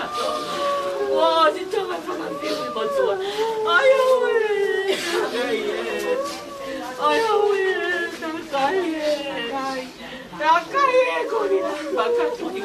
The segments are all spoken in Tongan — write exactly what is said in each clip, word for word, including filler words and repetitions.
Ua, ʻosi Tonga fakafiu ʻi motuʻa. ʻAi, ʻoe. ʻAi, ʻoe. ʻAi, ʻoe. Tamakai, ē. Tamakai, ē, ko eni. Makatuʻi.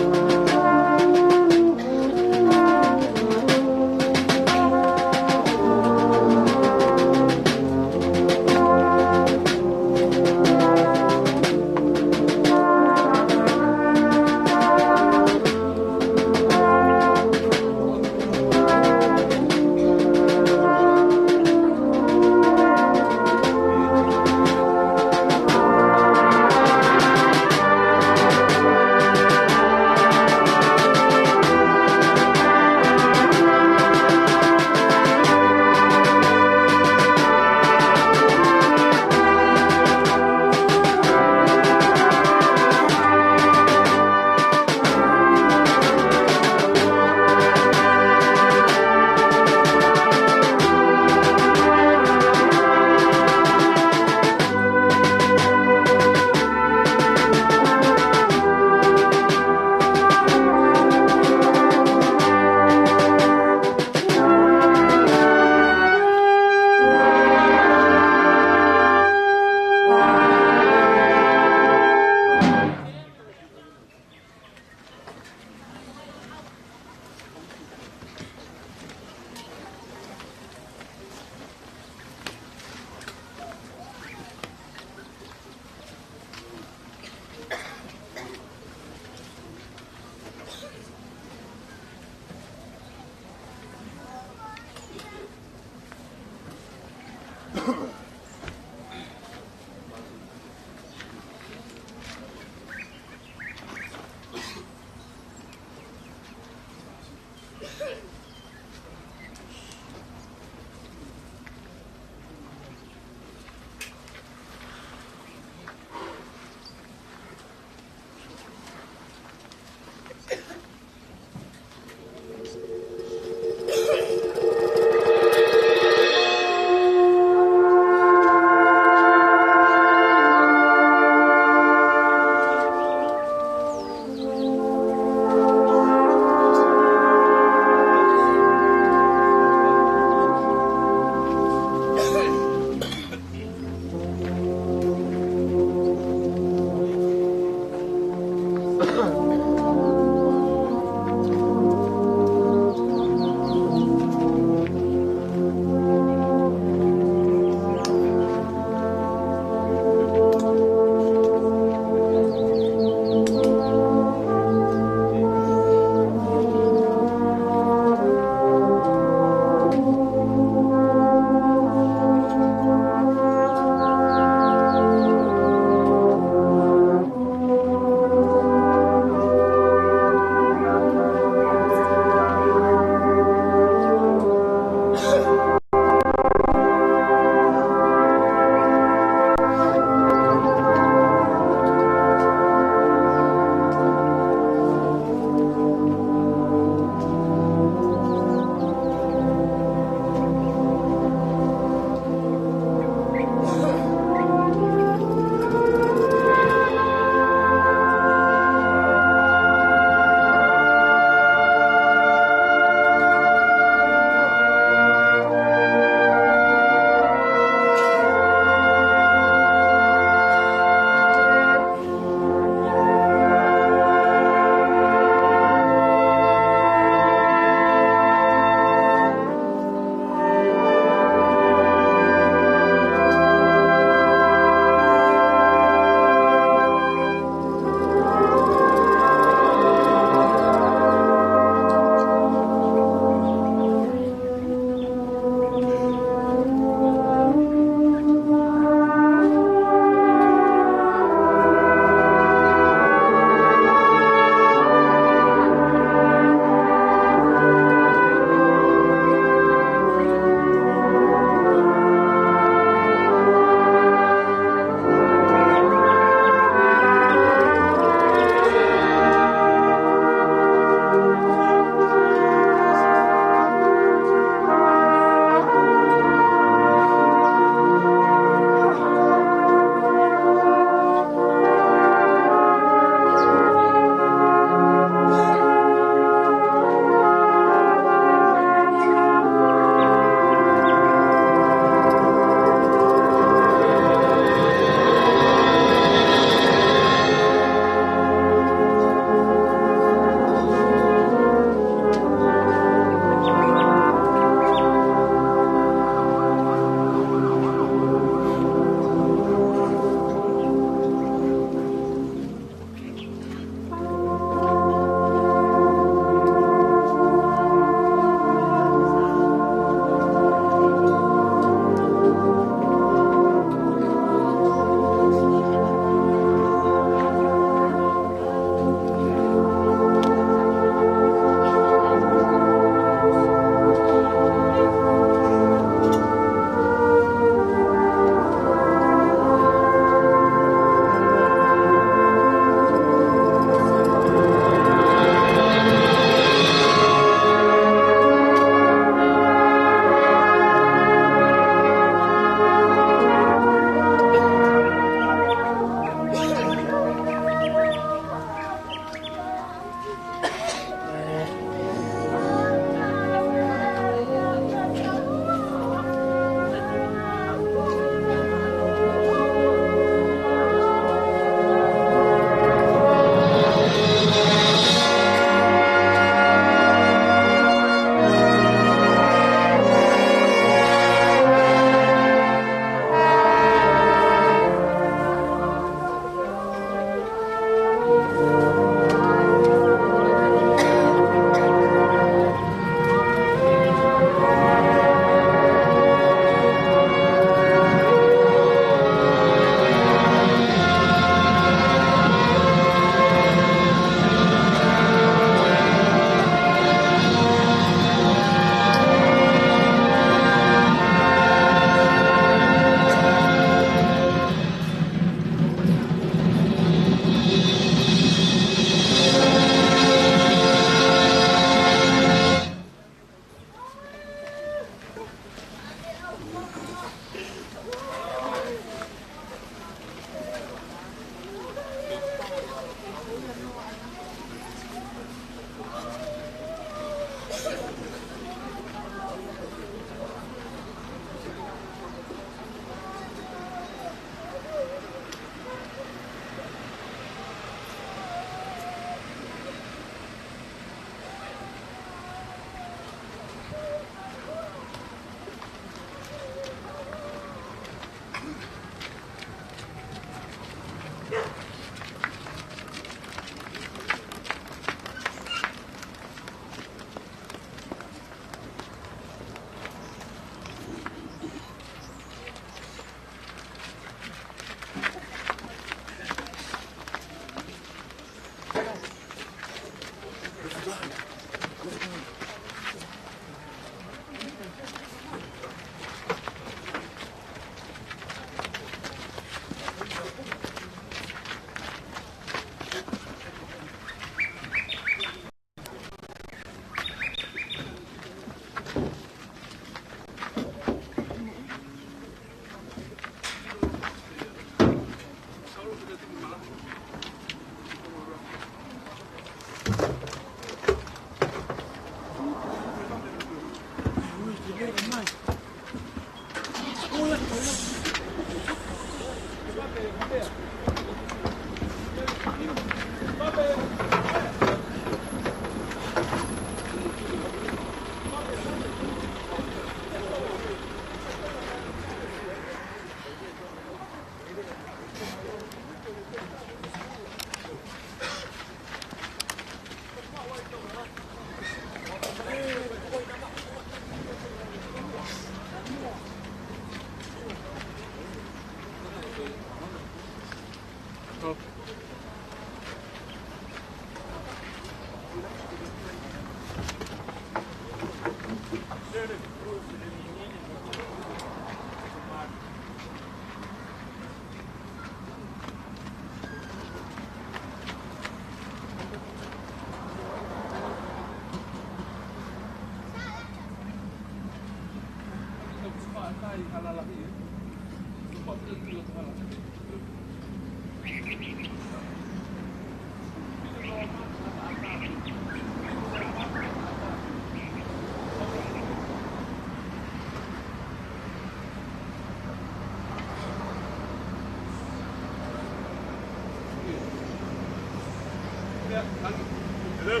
Hello.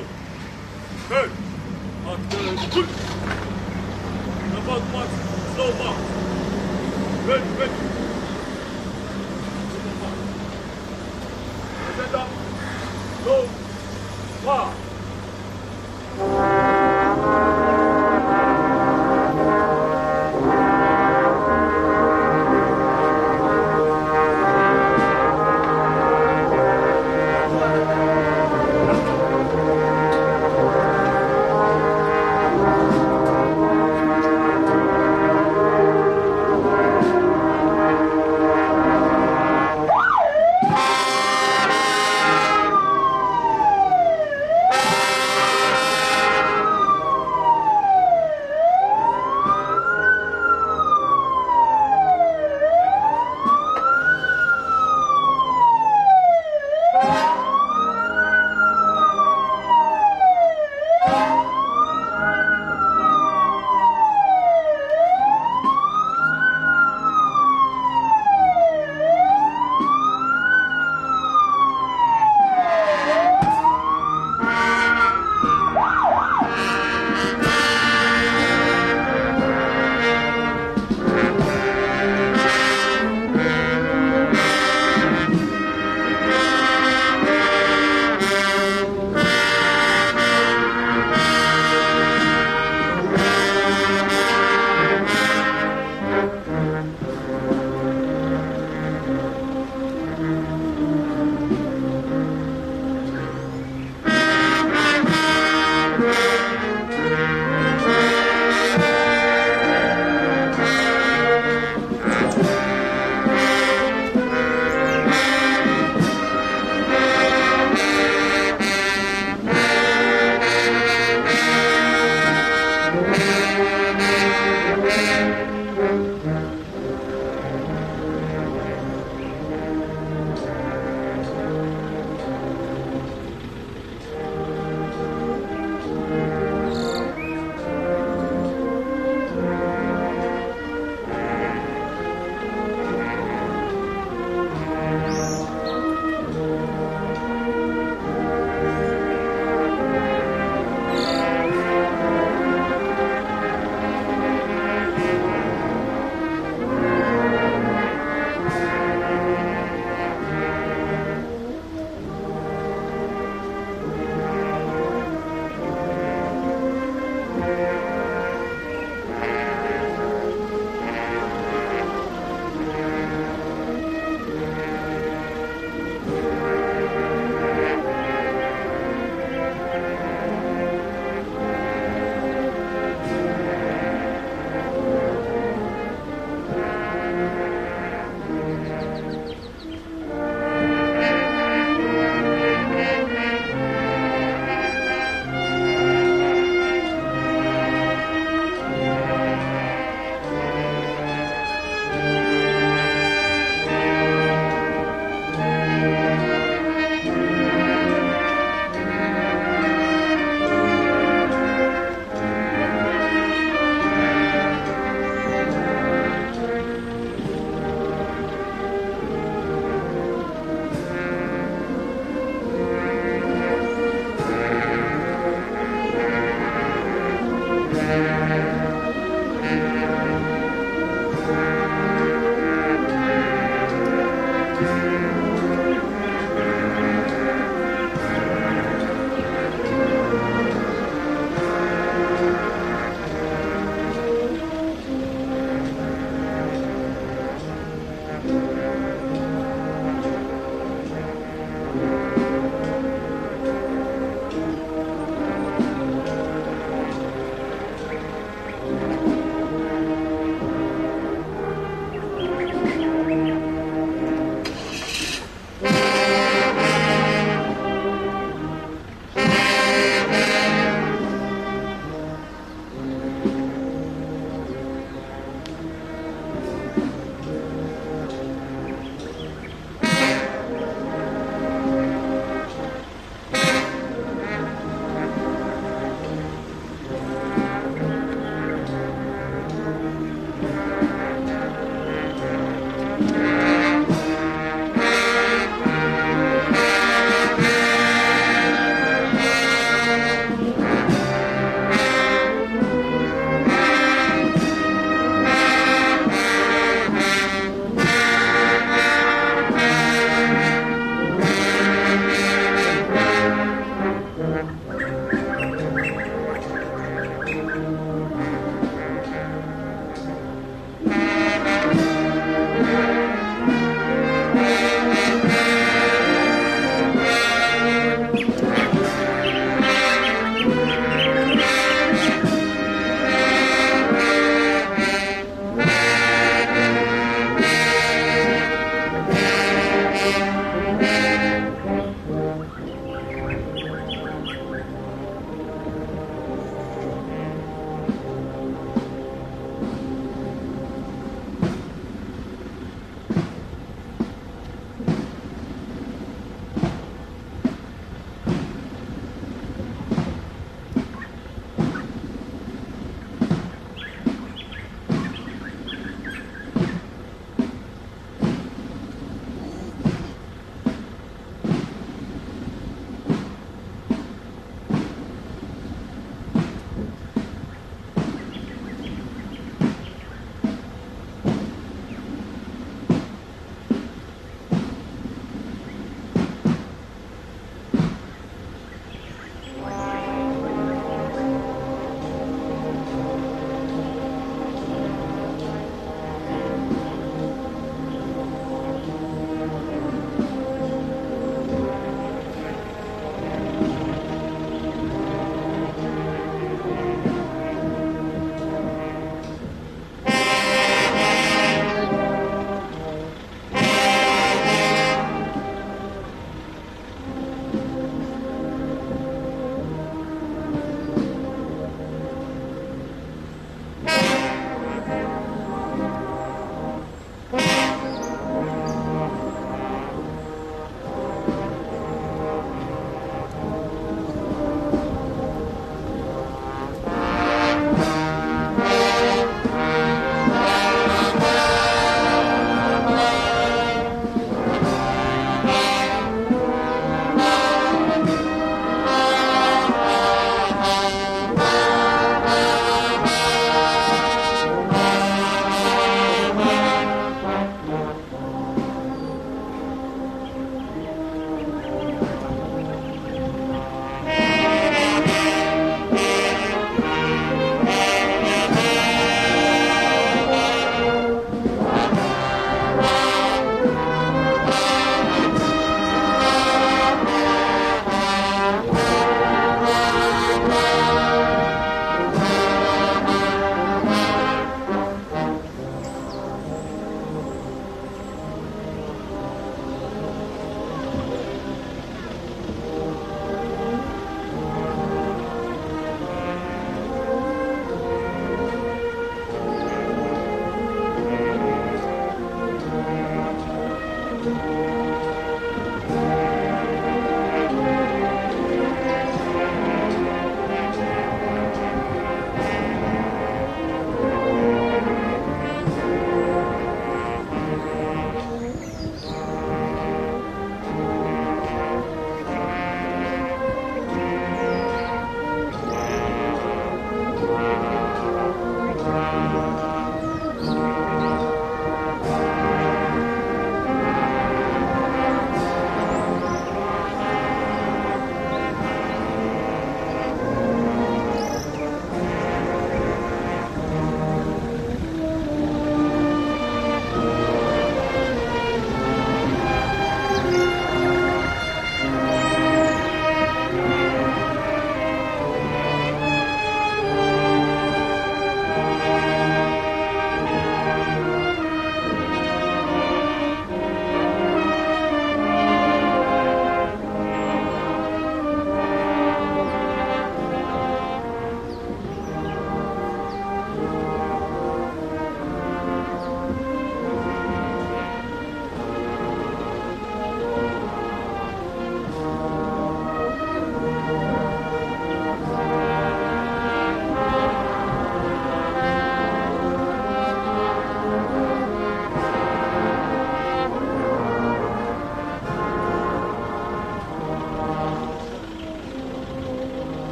Hey. Out there. Good. About what? Slow march. Ready, ready. Stand up. Slow march.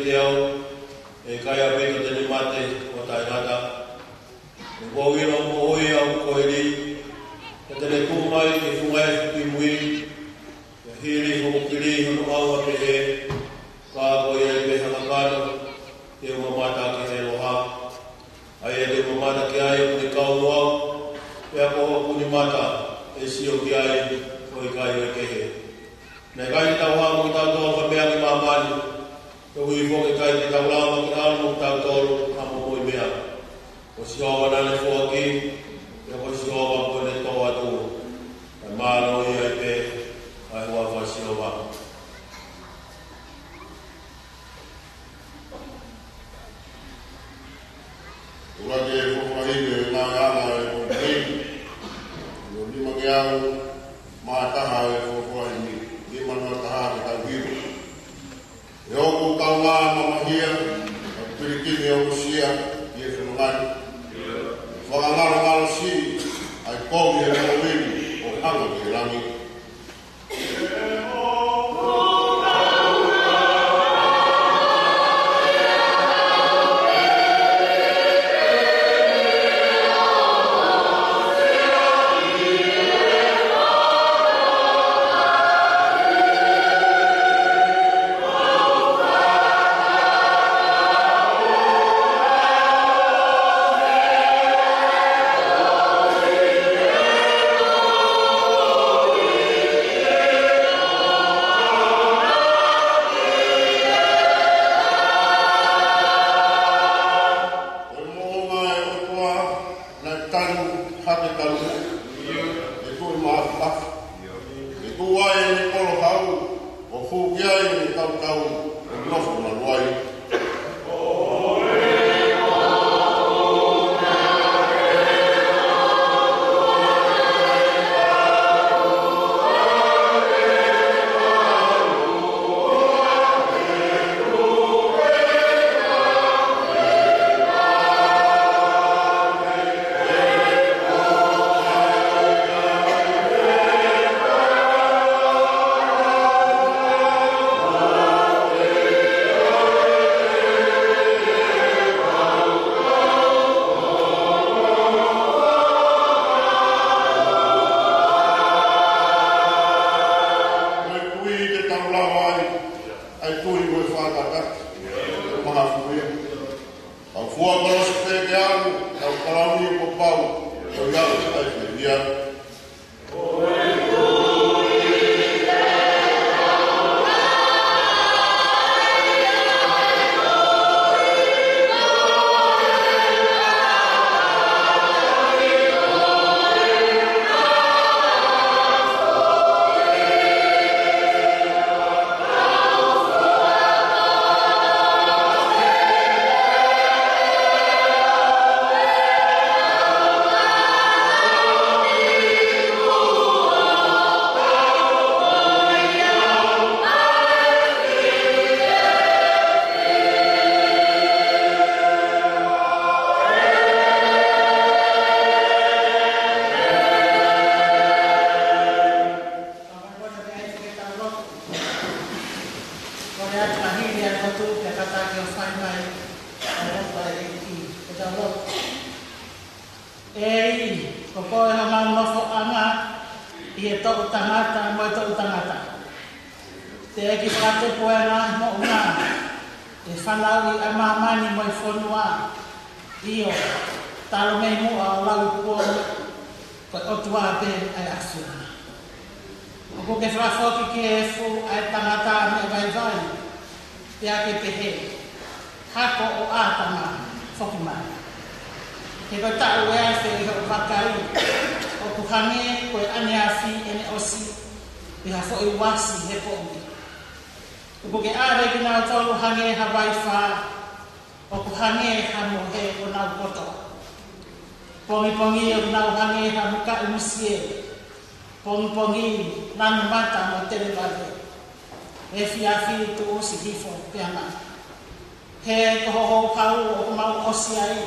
ʻe au, ʻe ʻikai ʻaupito te ne mate ʻo taʻengata. ʻE ʻilo mo ʻilo au ko eni, ka te ne tuʻu mai ki he funga efu kimui, ʻe hili hoku kili hono ʻalu pehē, ka ko ia ʻi he kakano, te u mamata ki he ʻaloha. ʻA ia te u mamata ki ai ʻoku ne kau noa, pea ko hoku nimata ʻe sio ki ai ʻo ʻikai ʻo kehe. Naʻe ʻikai te tau haʻu mo kitautolu ha meʻa ki māmani, koeʻuhi foki ʻikai te tau lava ke ʻalu mo kitautolu ha momoʻi meʻa. Ko Sihova naʻa ne foaki, pea ko Sihova kuo ne tō atu. Kae mālō ia pē ʻa e huafa ʻo Sihova. ʻUluaki e folofola ni ʻe ngaahi anga e folofola ni. ʻUluaki nima ke au, mā taha e folofola ni, nima noa taha ke tau hiva. ʻE ʻoku kaungā mamahia, ʻa e pilikimi ʻoku sia, ʻi he fononga ni. Fakangalongalo siʻi, ʻa e kovi he moʻui ni, ʻo hanga ki he langi. Ko e moʻunga ʻo e ʻOtua naʻe tanu hake talu, ʻe tuʻu mafimafi. ʻE tuʻu ai ʻene kolo hau, ʻo hū ki ai ʻene tautau, ʻo nofo malu ai. Ko e tui te tau lava ai, ʻa e tui mo e fakatata. Mahafu ia. Tau fua kolosi pē ke aʻu, tau kalauni ko pau, tau iau ʻa e fia. Kole atu ka hili ʻa e lotu, pea kātaki ʻo fai mai ʻa e lotu ʻa e ʻEiki. Ke tau lotu. ʻEiki, ko koe homau nofoʻanga ʻi he toʻutangata mo e toʻutangata. Teʻeki fakatupu ʻa e ngaahi moʻunga, ʻe fanauʻi ʻa māmani mo e fonua. ʻIo, talu mei muʻa ʻo lauikuonga, ko e ʻOtua pē ʻa e ʻAfiona. ʻOku ke fakafoki ki he efu ʻa e tangata meʻa vaivai, pea ke pehē, hako ʻo ʻĀtama, foki mai. He ko e taʻu ʻe afe ʻi hoʻo vakai, ʻoku hangē ko e ʻaneafi ʻene ʻosi, ʻi ha foʻi uasi he poʻuli. ʻOku ke ʻave kinautolu hangē ha vaifā, ʻoku hangē ha mohe ʻo nau kotoa. Pongipongi ʻoku nau hangē ha mukaʻi musie. Pongipongi nanu mata mo televave. Efiafi tuʻusi hifo pea mate. He ko ho houhau ʻoku mau ʻosi ai.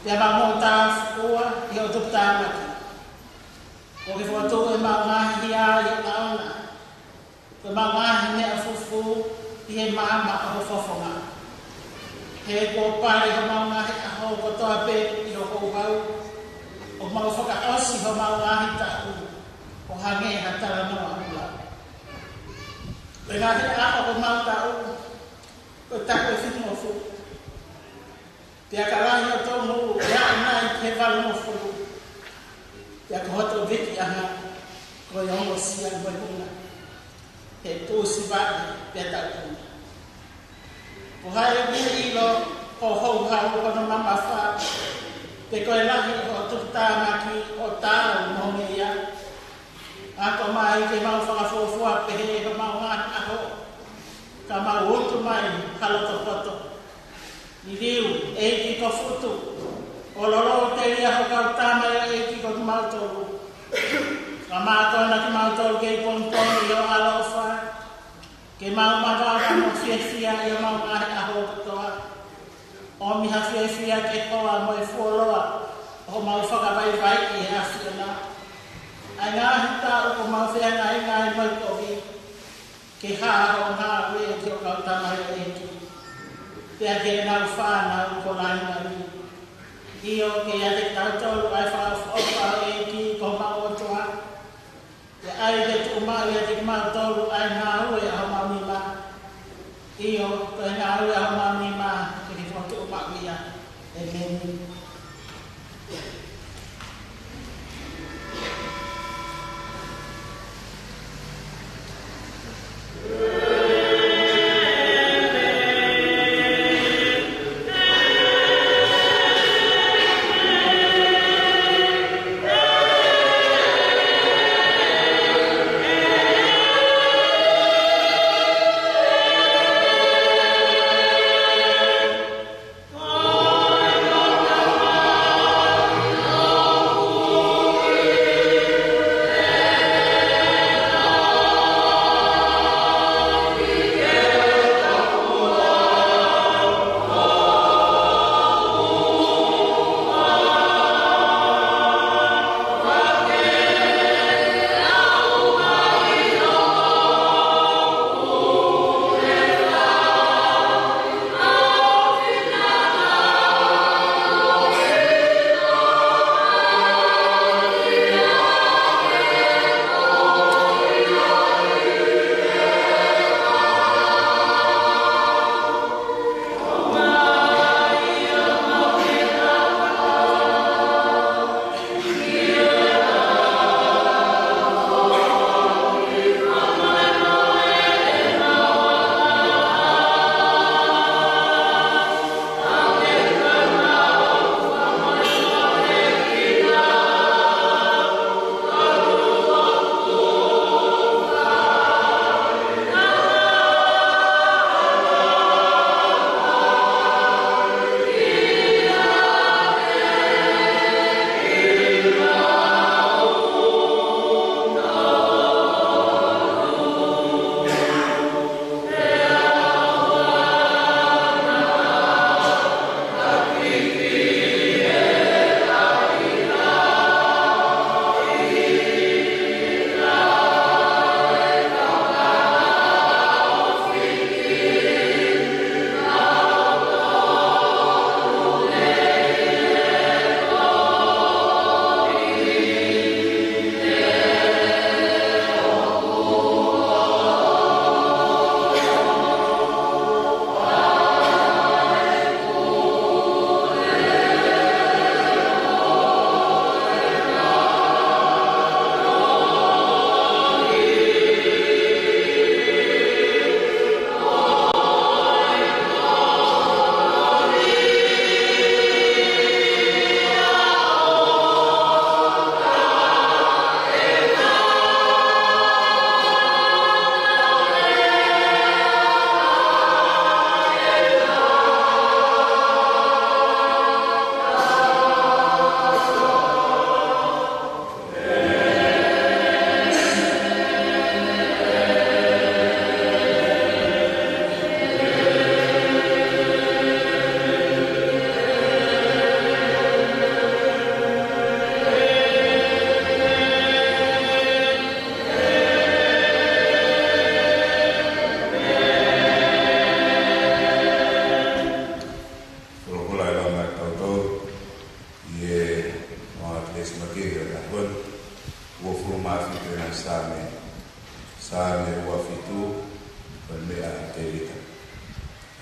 Pea mau moʻuta fua ʻi hoʻo tuputāmaki. ʻOku ke fokotuʻu ʻemau ngaahi hia ʻi hoʻo ʻaonga. Ko ʻemau ngaahi meʻa fufū, ʻi he maama ʻo ho fofonga. He kuo pale homau ngaahi ʻaho kotoa pē ʻi ho houhau, ʻo mau fakaʻosi homau ngaahi taʻu ʻo hangē ha talanoa ʻula. Ko e ngaahi ʻaho ʻo homau taʻu, ko e taʻu ʻe fitungofulu. Pea ka lahi hoto ngū, ʻe aʻu nai ki he valungofulu. Pea ko hoto viki ʻaho, ko e ongosia mo e hunga. He tuʻusi vaʻe pea taʻu puna. Ko hai ʻe ʻilo ho houhau, ko hono mamafa, pe ko e lahi ʻo ho tukutāmaki ʻo taau mo e meʻa. Ako mai ke mau fakafuofua pehē ʻi homau ngaahi ʻaho, ka mau utu mai ha loto poto. Liliu, ʻEiki ko Futu, ʻo lolo telia ho kau tama ʻe ʻEiki ko kimautolu. Ka mākona kimautolu kei pongipongi ʻi ho ʻaloʻofa, ke mau mavahe mo fiefia ʻi homau ngaahi ʻaho kotoa. ʻOmi ha fiefia ke hoa mo e fuoloa ʻo homau fakavaivaiʻi ʻe he ʻAfiona ʻa e ngaahi taʻu kuo mau feangainga ai mo e kovi, ke hā hoʻo ngāue ki ho kau tama ʻe ʻEiki, pea ki heʻenau fānau ko Lainani. ʻIo, ke ʻiate kitautolu ʻa e fakaʻofoʻofa ʻo e ʻEiki ko homau ʻOtua. Pea ʻai ke tuʻumaʻu ʻiate kimautolu ʻa e ngāue ʻa homau nima. ʻIo, ko e ngāue ʻa homau nima ke ke fokotuʻumaʻu ia. ʻEmeni.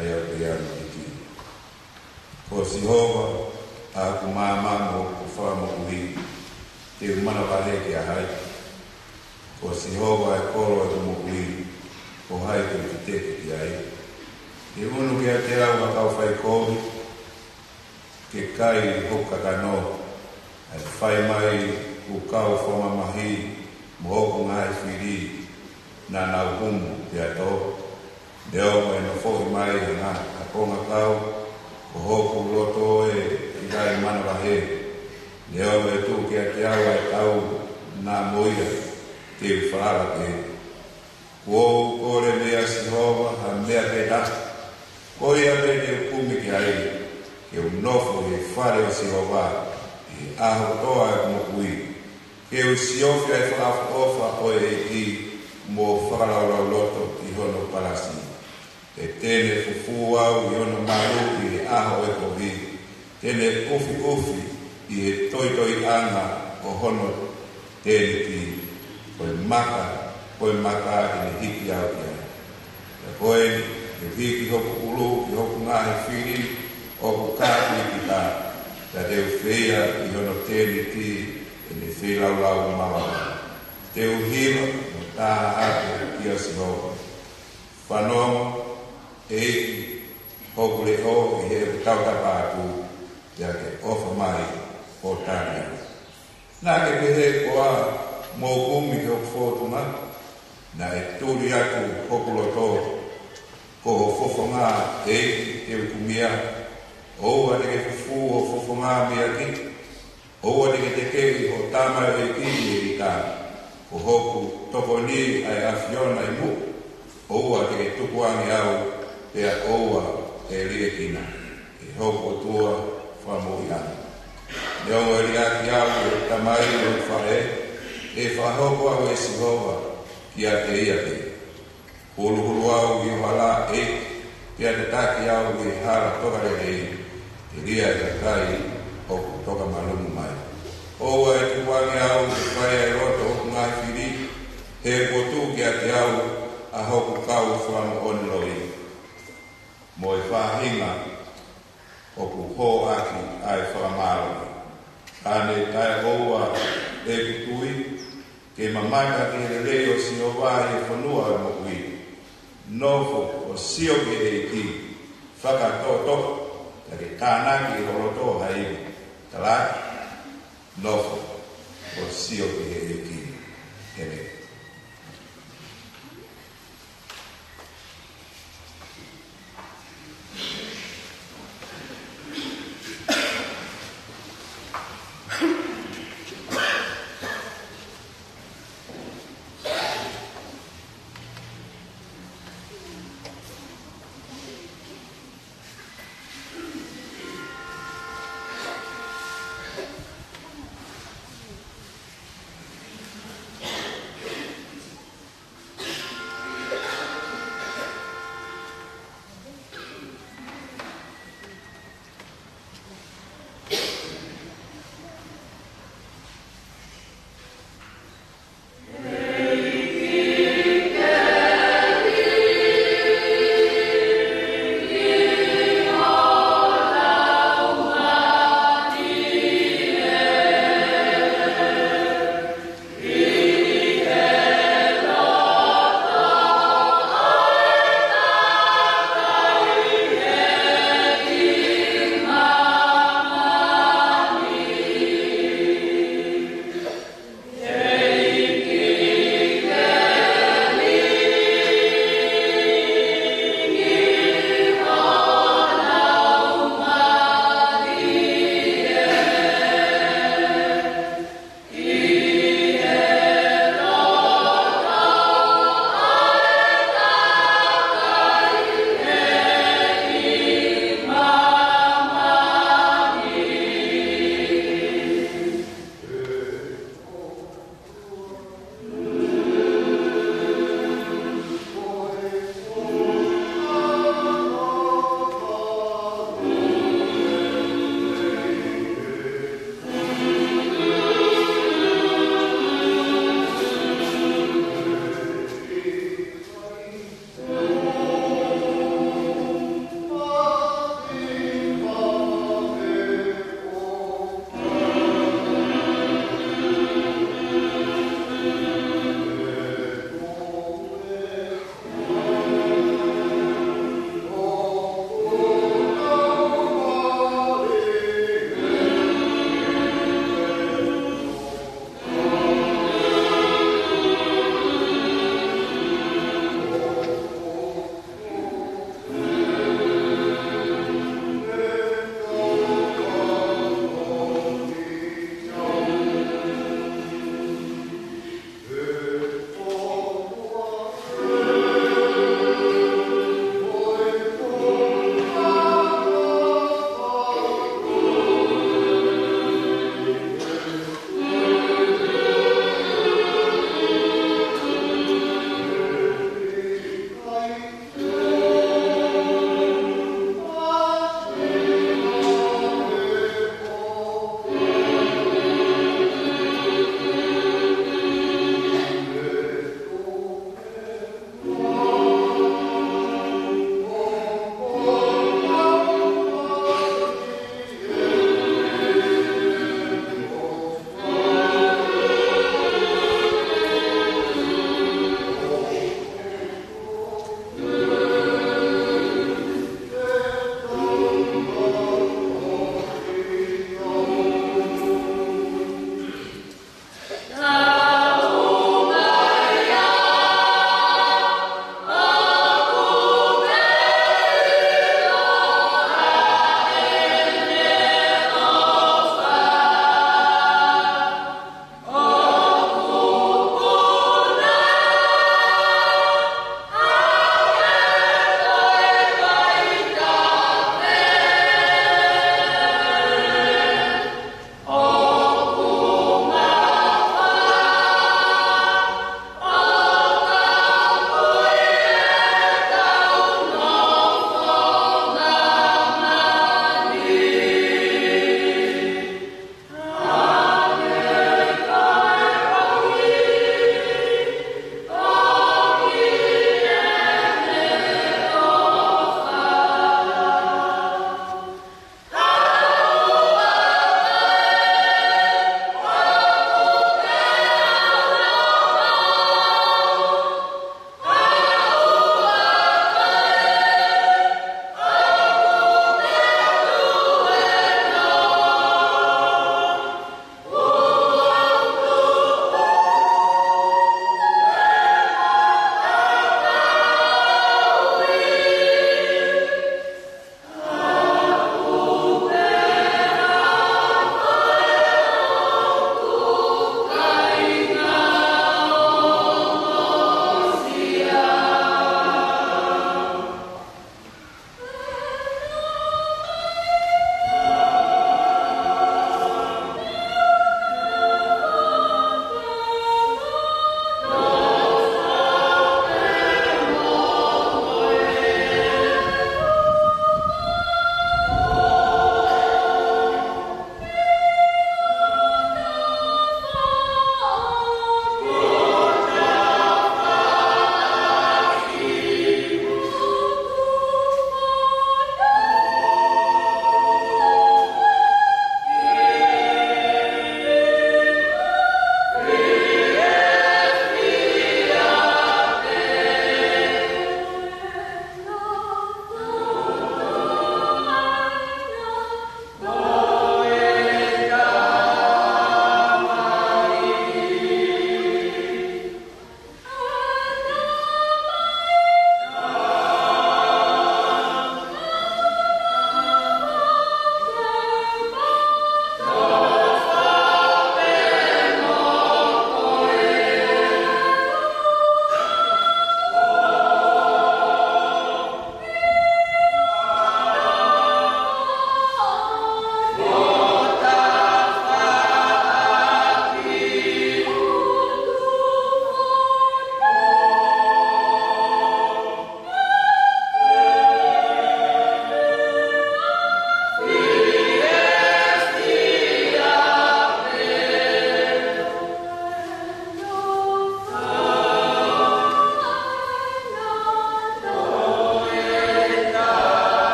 ʻa ia ʻoku ʻi ai ʻa e ʻEiki. Ko Sihova ʻa hoku maama mo hoku fakamoʻui, te u manavahē kia hai? Ko Sihova ʻa e kolo ʻo ʻeku moʻui, ko hai te u teteki ki ai? ʻE unu kiate au ha kau faikovi ke kai hoku kakano, ʻa e fai mai ʻeku kau fakamamahi mo hoku ngaahi fili, naʻa nau humu pea tō. Neongo ʻe nofoʻi mai ha ngaahi ākonga kau, ko hoku loto ʻe ʻikai manavahē. Neongo ʻe tuʻu kiate au ʻa e tau, naʻa mo ia te u falala pē. Kuo u kole meia Sihova ha meʻa pē taha, ko ia pē te u kumi ki ai, ke u nofo ʻi he fale ʻo Sihova ʻi he ʻaho kotoa ʻo ʻeku moʻui, ke u siofi ʻa e fakaʻofoʻofa ʻo e ʻEiki, mo fakalaulauloto ʻi hono palasi. He te ne fufū au ʻi hono malu ʻi he ʻaho ʻo e kovi, te ne ʻufiʻufi ʻi he toitoiʻanga ʻo hono tēniti. Ko e maka, ko e maka te ne hiki au ki ai. Pea ko eni, te u hiki hoku ʻulu ki hoku ngaahi fili ʻoku kāpui kita, pea te u feia ʻi hono tēniti ʻene feilaulau mavava. Te u hiva mo taha atu kia Sihova. Fanongo, ʻEiki, hoku leʻo ʻi heʻeku tautapa atu, pea ke ʻofa mai ʻo tali au. Naʻa ke pehē koā, mou kumi ki hoku fōtunga? Naʻe tuli atu hoku loto, ko ho fofonga, ʻEiki, te u kumi ia. ʻOua te ke fufū ho fofonga meiate au. ʻOua te ke tekeʻi ho tamaioʻeiki ʻi he ʻita. Ko hoku tokoni ʻa e ʻAfiona ʻi muʻa. ʻOua te ke tukuange au, pea ʻoua ʻe liʻekina, ʻe hoku ʻOtua fakamoʻui ange. Neongo ʻe liʻaki au ʻe he tamai ʻo e faʻē, ʻe fakahoko au ʻe Sihova kiate ia pē. Huluhulu au ʻi ho hala, ʻEiki, pea tataki au ʻi he hala tokalelei, telia ʻe he kakai ʻoku toka malumu mai. ʻOua ʻe tukuange au ke fai ʻa e loto hoku ngaahi fili, he kuo tuʻu kiate au ʻa hoku kau fakamoʻoni loi, mo e faʻahinga ʻoku hōʻaki ʻa e fakamālohi. Ka ne taʻeʻoua ʻeku tui, ke mamata ki he lelei ʻo Sihova ʻi he fonua ʻo e moʻui. Nofo ʻo sio ki he ʻEiki, fakatōtō, ka ke tānaki ʻi ho loto ha ivi. Talaki, nofo ʻo sio ki he ʻEiki. ʻĒmeni.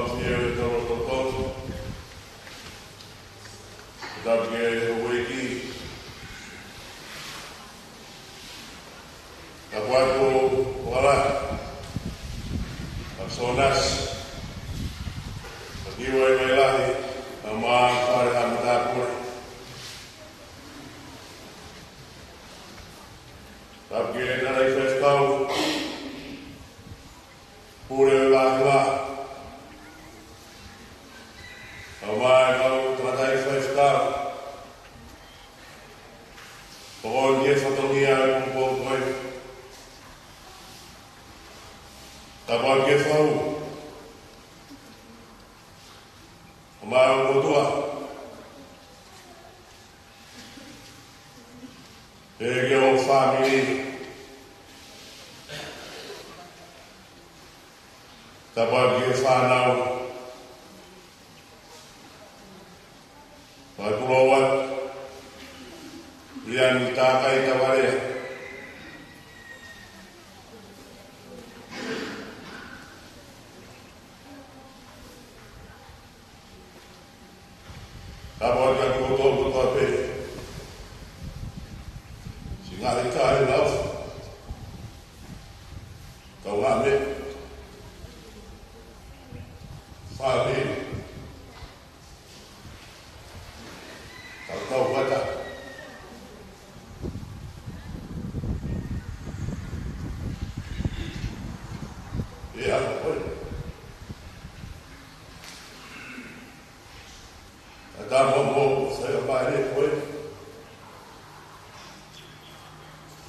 Fie ʻe tau loto tonu. Tapu ki he houʻeiki. Tapu atu ʻa Sonas. Tapu ki he Vaivai Lahi. Tapu mo e fale ʻa e matāpule. Tapu ki he tangataʻi faifekau. Pule ʻo e Lahi. Tapu mo e kau tangataʻi faifekau. Tokoni ki he fatongia ʻo e pongipongi ko eni. Tapu ki he fau. Tapu mo e motuʻa. Pea ki hoʻo fāmili. Tapu ki he fānau. Tapu atu. Liani Takai Tavalea. Tapu atu ki he kotoa pē. Siʻi ngaahi kakai lau. Kau ngā me. Fāmili. Kau kau kata. ʻIa, ʻoi. ʻA tā mo mo, sai ʻa pare ko ē.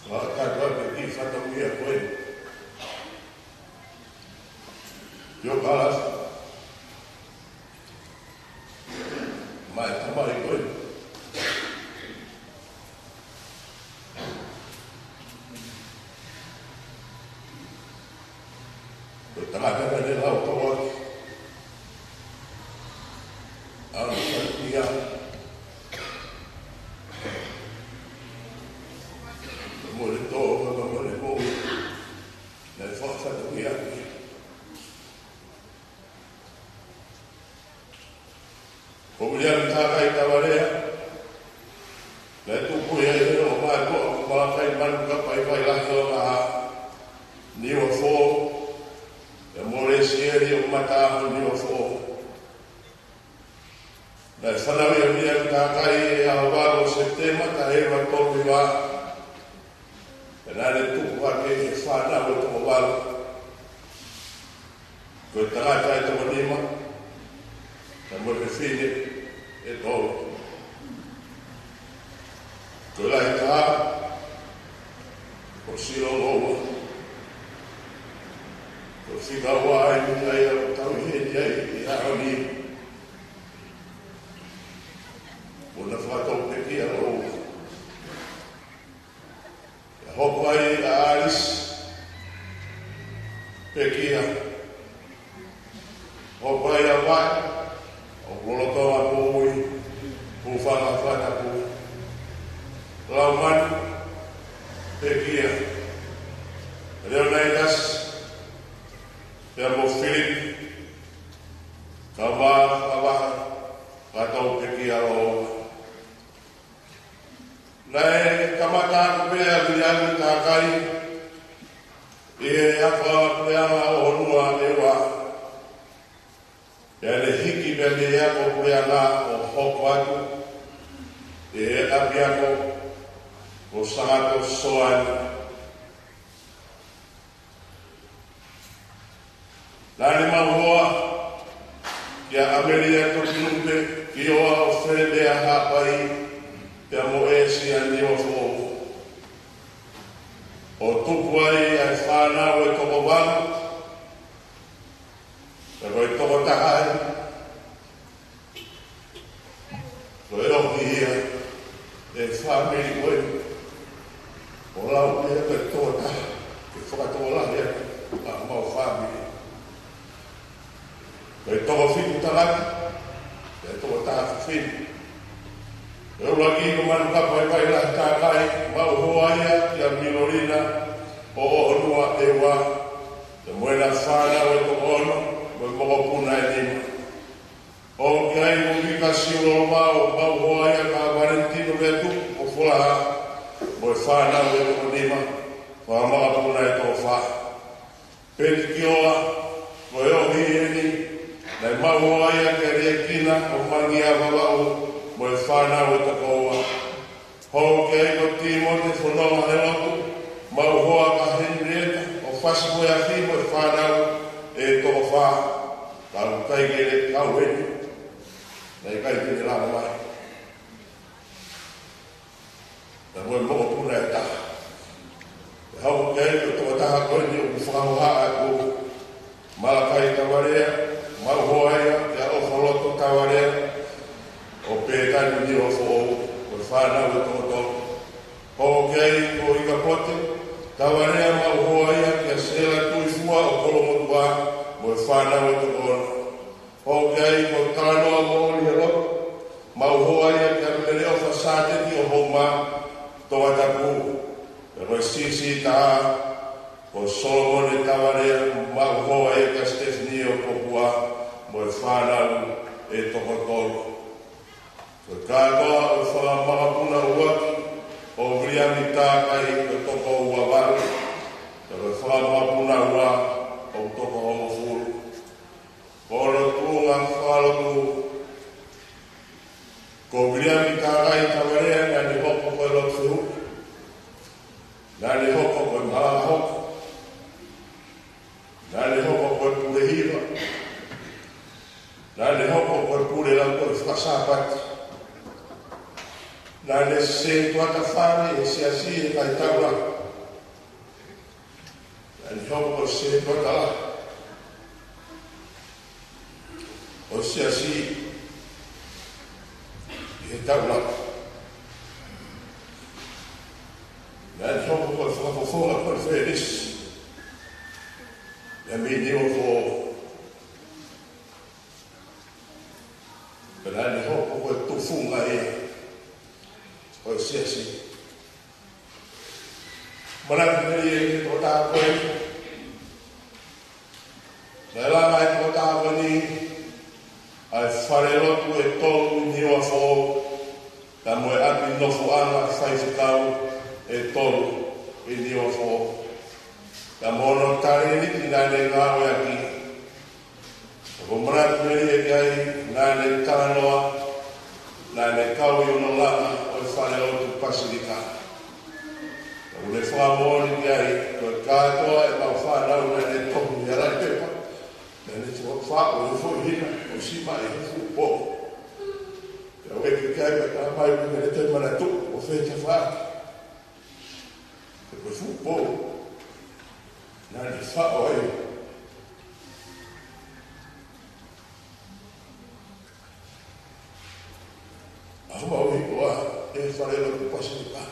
Wa ka ka ki fatongia ko ē. Yo kalas. Mai tamai ko ē. Ko e tangata ka ne lau tau atu. Au ni ka ia. Mo le tō, mo le mō. Ne fakafatu ia. Ko Viliami Takai Tavalea, naʻe tupu ia ʻi he ʻo mātuʻa ʻo Malakai Manukapa ʻi Vaivai Lahi ʻo Laha, Niuafō, ʻe Molesieli ʻo Mataʻaho, Niuafō. Naʻe fanauʻi ʻa Viliami Takai ʻi he ʻaho valu ʻo Sepitema, taha hiva tolu hiva. Pea naʻa ne tupu hake ʻi he fānau ʻe toko valu. Ko e tangata ʻe toko nima, pea mo e fefine ʻe tolu. Ko e lahi taha, ko Silo Ngoua. Ko e fika ua ai, ʻa ia ʻoku tau ʻi heni ai ʻi he ʻaho ni. Ko ʻena fakatau pekia ʻo ʻIa hoko ai ʻa Alice Pekia. Hoko ai ʻa Vai, ʻo Lolotonga Poʻui, Hūfanga Fakatapu. Laumanu Pekia. Leonidas, pea mo Philip, kau mā ʻa Vai, fakatau pekia ʻo Naʻe kamata atu pē ʻa Viliami Takai ʻi he ako ʻa e puleʻanga ʻo Honuaʻeua. Pea ne hiki pē mei he ako puleʻanga ʻo hoko atu ʻi he ʻapiako ko Sangato Soani. Naʻa ne maʻu hoa kia ʻAmelia Tokinupe Kioa ʻo Felemea Haʻapai, pea mo ʻEsia Niuafō. ʻO tupu ai ʻa e fānau ʻe toko valu, pea ko e tokotaha ai. Ko e ʻomi ia ʻe he fāmili ko ē. ʻO lau ia ko e tokotaha ke fakatokolahi ʻa homau fāmili. Ko e toko fitu tangata, ko e tokotaha fefine. Ko e ʻuluaki ko Manukapa ʻi Vaivai Lahi Takai, maʻu hoa ia kia Milolina ʻo ʻOhonuaʻeua, pea mo ʻena fānau ʻe toko ono, Ko e mokopuna ʻe nima. ʻOku ʻi ai ko Vika Siulolomao Mauhoaia, ka Valentino Veatupu ʻo Folaha, mo e fānau ʻe toko nima, fanga makapuna ʻe toko fā. Penikioa, ko e ohi eni, naʻe mauhoaia kia Liekina ʻo Mangia Vavaʻu, mo e fānau ʻe toko ua. Hoko ki ai ko Timote Fononga Helotu Mauhoa, ka Henrietta ʻo Fasifoeafi mo e fānau ʻe toko fā. Ka ʻoku ʻikai ke ne kau heni, naʻe ʻikai ke ne lava mai. Ka ko e mokopuna ʻe taha. Hoko ki ai ko e tokotaha ko eni ʻoku fakahohaʻa ʻe au. Malakai Tavalea Mauhoaia, kia ʻOfaloto Tavalea ʻo Pētani Niuafoʻou, mo e fānau ʻe toko tolu. Hoko ki ai ko Ikapote Tavalea Mauhoaia, kia Sela Tuifua ʻo Kolomotuʻa, mo e fānau ʻe toko ono. Hoko ki ai ko Talanoa Moʻoni Helotu Mauhoaia, kia Meleʻofa Sāteki ʻo Houma, Tongatapu. Pea ko e siʻisiʻi taha, ko Solomone Tavalea Mauhoaia, kia Stephanie ʻo Popua, mo e fānau ʻe toko tolu. Ko e kātoa ʻo e fanga makapuna ʻuluaki ʻo Viliami Takai ʻoku toko ua valu, pea ko e fanga makapuna ua ʻoku toko hongofulu. Ko hono tuʻunga fakalotu, ko Viliami Takai Tavalea naʻa ne hoko ko e lotu fehuʻi, naʻa ne hoko ko e malanga hoko, naʻa ne hoko ko e pule hiva, naʻa ne hoko ko e pule lautohi fakasāpate, naʻa ne sētuata fale he siasi he ngaahi taʻu lahi. Naʻa ne hoko ko e sētuata lahi ʻo e siasi he taʻu lahi. Naʻa ne hoko ko e fakafofonga konifelenisi ia mei Niuafoʻou. Pea naʻa ne hoko ko e tufunga ia ʻo e siasi. Manatu melie ki he tokotaha ko eni. Naʻe langa ʻe he tokotaha ko eni ʻa e falelotu ʻe tolu ʻi Niuafoʻou, pea mo e ʻapi nofoʻanga faifekau ʻe tolu ʻi Niuafoʻou. Pea mo hono talēniti naʻa ne ngāueʻaki. ʻOku ou manatu melie ki ai, naʻa ne talanoa, naʻa ne kau ʻi hono langa ʻo e falelotu Pasilika. ʻOku ne fakamoʻoni ki ai, ko e kātoa ʻemau fānau naʻa ne tohi ʻi he ʻalaʻi pepa, naʻa ne toe faʻo he foʻi hina ʻo siʻi mai he fuʻu pō. Pea u ʻeke ki ai, pea talamai ʻoku ʻikai ke ne toe manatuʻi ʻo fētafaʻaki. He ko e fuʻu pō naʻa ne faʻo ai ʻa homau hiko ʻa e falelotu Pasilika.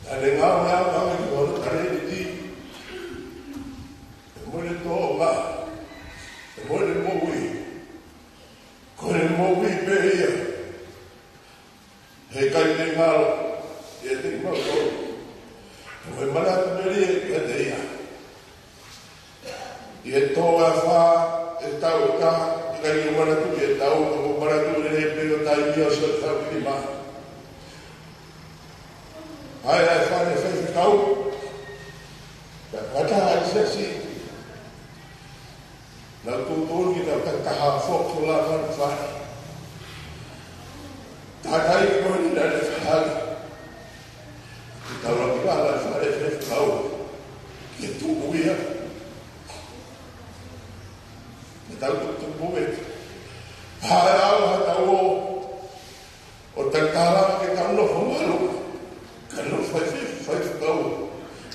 Naʻa ne ngāueʻaki ʻa e ki hono talēniti, pea mo ʻene tōʻonga, pea mo ʻene moʻui. Ko ʻene moʻui pē ia. He ʻikai ke ngalo ʻiate kimautolu. Ko e manatu melie kiate ia. ʻI he tō ʻa e fā, ʻi he taʻu ʻe taha, ʻikai ke manatu ʻi he taʻu, ka ko e manatu lelei pē ʻo taimi ʻo sio ki he taʻu ki lima. ʻAi ʻa e fale faifekau, pea fakataha ʻa e siasi. Naʻa ku tuʻutuʻuni ke tau takitaha foki ʻo lava ʻi fale. Takai ko eni naʻa ne fakahanga ke tau lava ʻi fale faifekau ke tuʻu ia. Ke tau tuʻu tuʻu mo e. Pea ʻi he ʻaho ʻa e taʻu ʻo ʻo takitaha ke tau nofo malu, ka nofo fai, fai, faifekau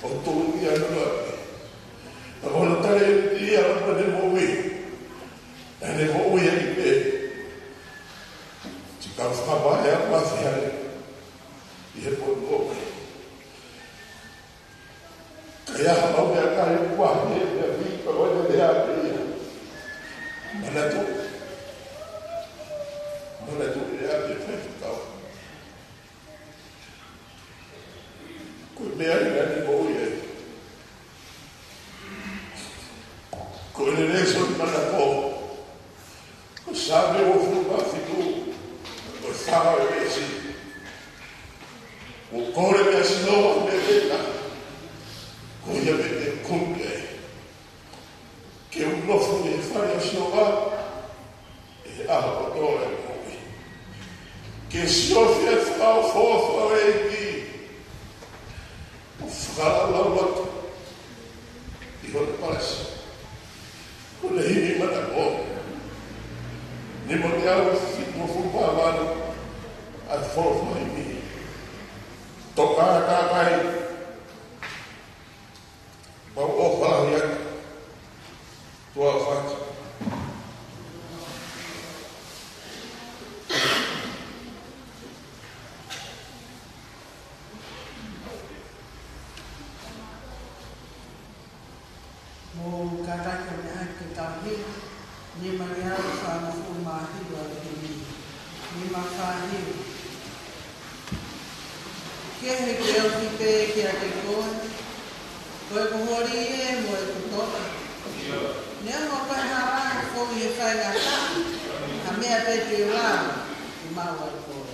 ʻo tolu ia nō ake. Ka ko hono talēniti ia mo ʻene moʻui, ʻene moʻui ai pē. Ti kau fakavahe ʻa Masiani ʻi he potu ʻoku. Ka ʻi ai ha mau meʻakai ʻoku ʻi ai e meʻa fika ʻo e lea pē ia. Manatu. Manatu e lea pē faifekau. Ko e meʻa ia naʻa ne moʻui ai. Ko e lēsoni manako, ko e Saame uofulu mā fitu, ko e fā veesi. Kuo kole ʻe Sihova ʻa e meʻa, ko ia pē te u kumi ai. Ke u nofo ʻi he fale ʻo Sihova ʻi he ʻaho kotoa ʻo e moʻui. Ke siofi ʻa e fakaʻofoʻofa ʻo e ʻEiki, ʻo fakalaulau atu ʻi hono palasi. Ko e himi manako, nima teau fitungofulu mā valu ʻa e folofola himi. Toka kakai, mau ʻofa lahi atu. Tuʻa fatu. Mou kātaki ʻo meʻa hake ke tau hiva, nima teau fāngofulu mā hiva ʻa e himi. Nima fā hiva. Kehe ke ofi pē kiate koe, ko ʻeku holi ē mo ʻeku toʻa. Neongo ko e hā ʻoku ou fai ʻi he faingataʻa, ha meʻa pē te u lava ke maʻu ai koe.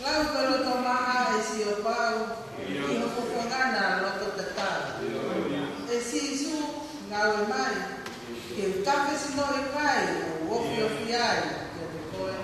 Lau ko e loto maʻa ʻe Siopau, ʻi hoʻo fofonga na loto tatau. ʻE Sīsū, ngāue mai, ke u tafe sino ʻi kai, ʻo u ofiofi ai kiate koe.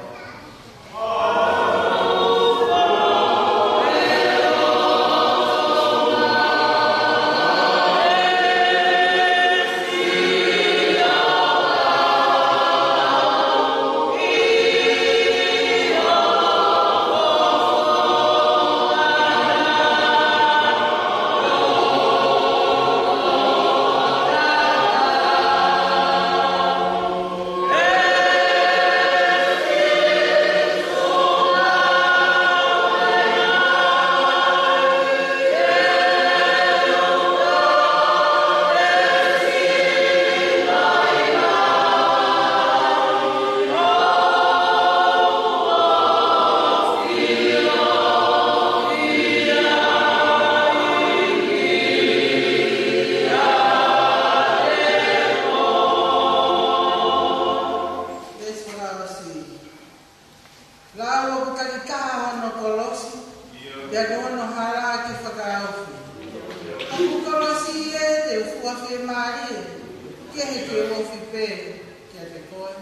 Veesi fakaʻosi. Lau ʻoku takitaha hono kolosi, pea ko hono hala ke fakaofi. ʻOku kolosi ē te u fua fiemālie, kehe ke u ofi pē kiate koe.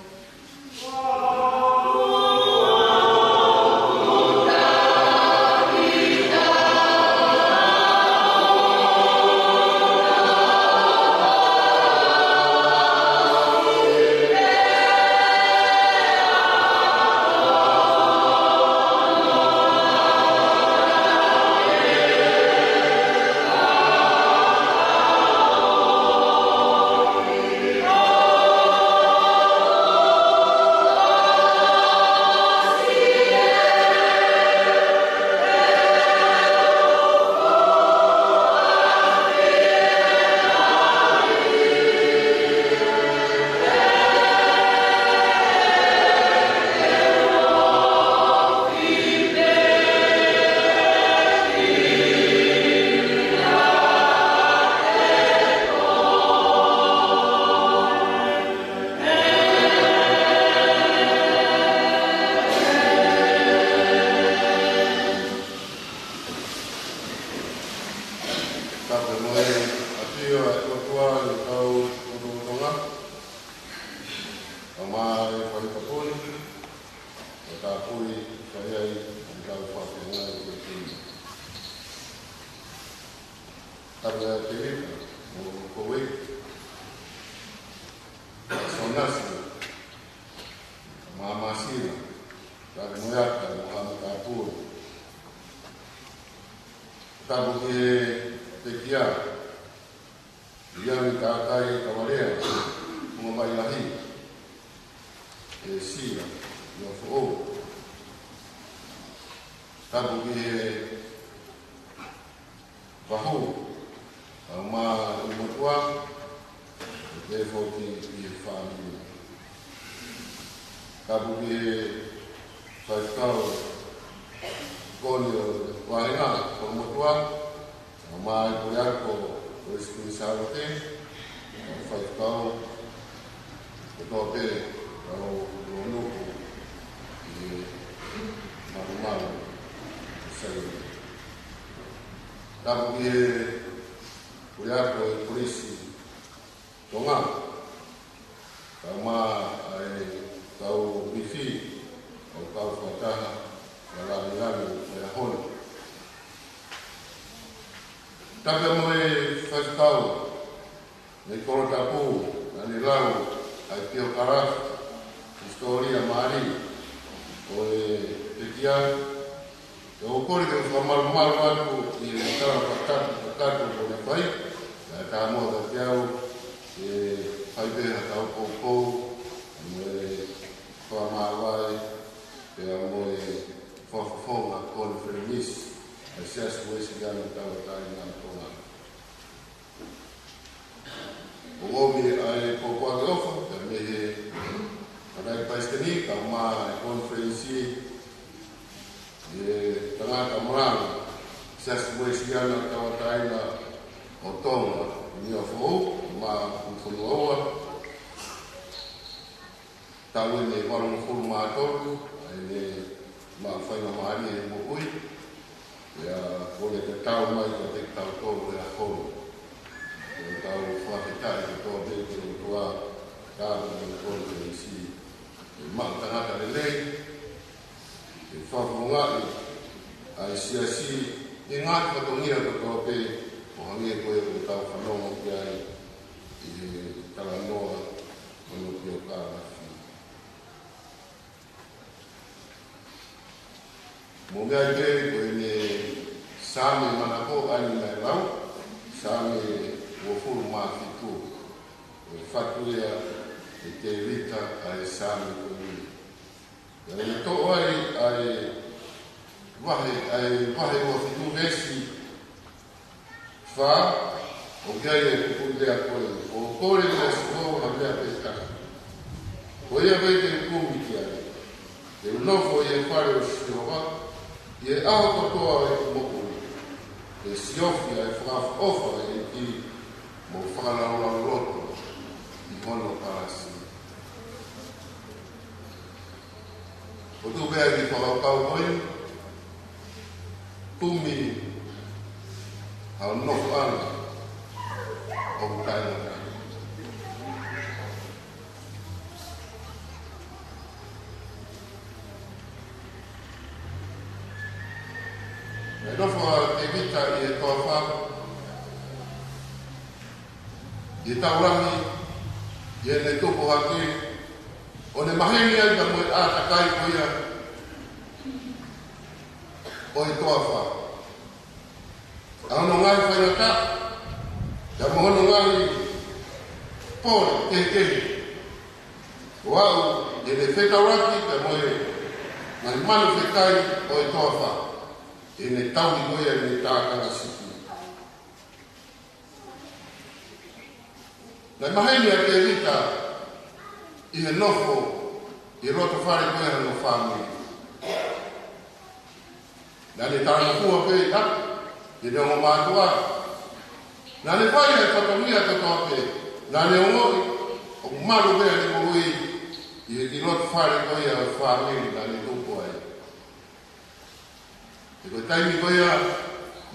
Fai ai ʻetau fakafeʻiloaki ki he kei. Tapu ʻa Tevita, mo Koei, Sonasi, Māmāsila, Tali Moeata, mo Hamu Kapua. Tapu ki he pekia, Iani Kākai Kavalea, Mua Mai Lahi, ʻe Sila, ʻi ʻOfoʻou. Tapu ki he Vahu, ʻa Uma ʻUlumotuʻa, ʻe Tefoti ʻi he fāmili. Tapu ki he Faifekau Koni ʻo Vahenga, ʻUlumotuʻa, ʻa Mai Puleako, ʻo Sikuini Sālote, ʻa Faifekau, ʻo Tope, ʻa ʻo Lonuku, ʻi he malumalu, ʻo Saione. Tapu ki he Puleako ʻo e Polisi Tonga. Kae ʻumaʻā ʻa e kau uifi, ʻa e kau fakataha, ʻa e lāngilangi ʻo e ʻaho ni. Tapu mo e faifekau, mei Kolotapu, naʻa ne lau ʻa e piokalafi, hisitōlia mālie ʻo e pekia, ʻOku ou kole ke u fakamalumalu atu ʻi he tala fakatapu kakato kuo ne fai, naʻe tā muʻa kiate au, ʻe fai pē ha tau poupou, mo e fakamāvae, pea mo e fakafofonga konifelenisi ʻa e Siasi Uēsiliana Tauʻatāina ʻo Tonga. ʻOku ʻomi ʻa e pōpoaki ʻofa, pea mei he Fānau Palesiteni, kae ʻumaʻā e konifelenisi ʻa e tangata malanga Siasi Uēsiliana Tauʻatāina ʻo Tonga, ʻi ʻOfoʻou, mo e fonua ua. Taʻu ʻeni ʻe valungofulu mā tolu, ʻa ʻene maʻu faingamālie he moʻui, pea kuo ne tatau mai kiate kitautolu he ʻaho ni. Ko ʻetau fakafetaʻi kotoa pē ki he ʻOtua, ka mo e konifelenisi, ʻe maʻu tangata lelei, ʻe fakafofongaʻi ʻa e siasi, ʻi he ngaahi fatongia kotoa pē, ʻo hangē ko ia ʻoku tau fanongo ki ai ʻi he talanoa ʻo hono piokalafi. Mou meaʻi pē ko ʻene Saame manako ʻa eni naʻe lau, Saame uofulu mā fitu, ʻo fatu ia ʻe Tēvita ʻa e Saame ko eni. Pea ne toʻo ai ʻa e vahe, ʻa e vahe ua fitu veesi fā, ʻoku ʻi ai e kupuʻi lea ko eni: ʻOku ou kole mei he ʻOtua ha meʻa pē taha. Ko ia pē te u kumi ki ai, ke u nofo ʻi he fale ʻo Sihova ʻi he ʻaho kotoa ʻo ʻeku moʻui, ke siofi ʻa e fakaʻofoʻofa ʻo e ʻEiki, mo fakalaulauloto ʻi hono kalasi. Ko e tuʻu pē ʻa e kiʻi fakakaukau ko eni, kumi hao nofoʻanga ʻoku taʻengata. Naʻe nofo ʻa Tēvita ʻi he toafa, ʻi he taulahi, ʻi heʻene tupu hake, ʻo ne maheni ai pea mo e ʻātakai ko ia ʻo e toafa. ʻA hono ngaahi faingataʻa, pea mo hono ngaahi pole kehekehe. ʻO aʻu ʻi heʻene fetaulaki pea mo e ngaahi manu fekai ʻo e toafa, ʻi heʻene tauhi ko ia ʻene tākanga sipi. Naʻe maheni ʻa Tēvita ʻi he nofo ʻi he loto fale ko ia hono fāmili. Naʻa ne talangofua pē ʻi heʻene ongo mātuʻa. Naʻa ne fai ʻa e fatongia kotoa pē. Naʻa ne ongoʻi ʻoku malu pē ʻene moʻui ʻi he, ʻi loto fale ko ia ʻo e fāmili naʻa ne tupu ai. He ko e taimi ko ia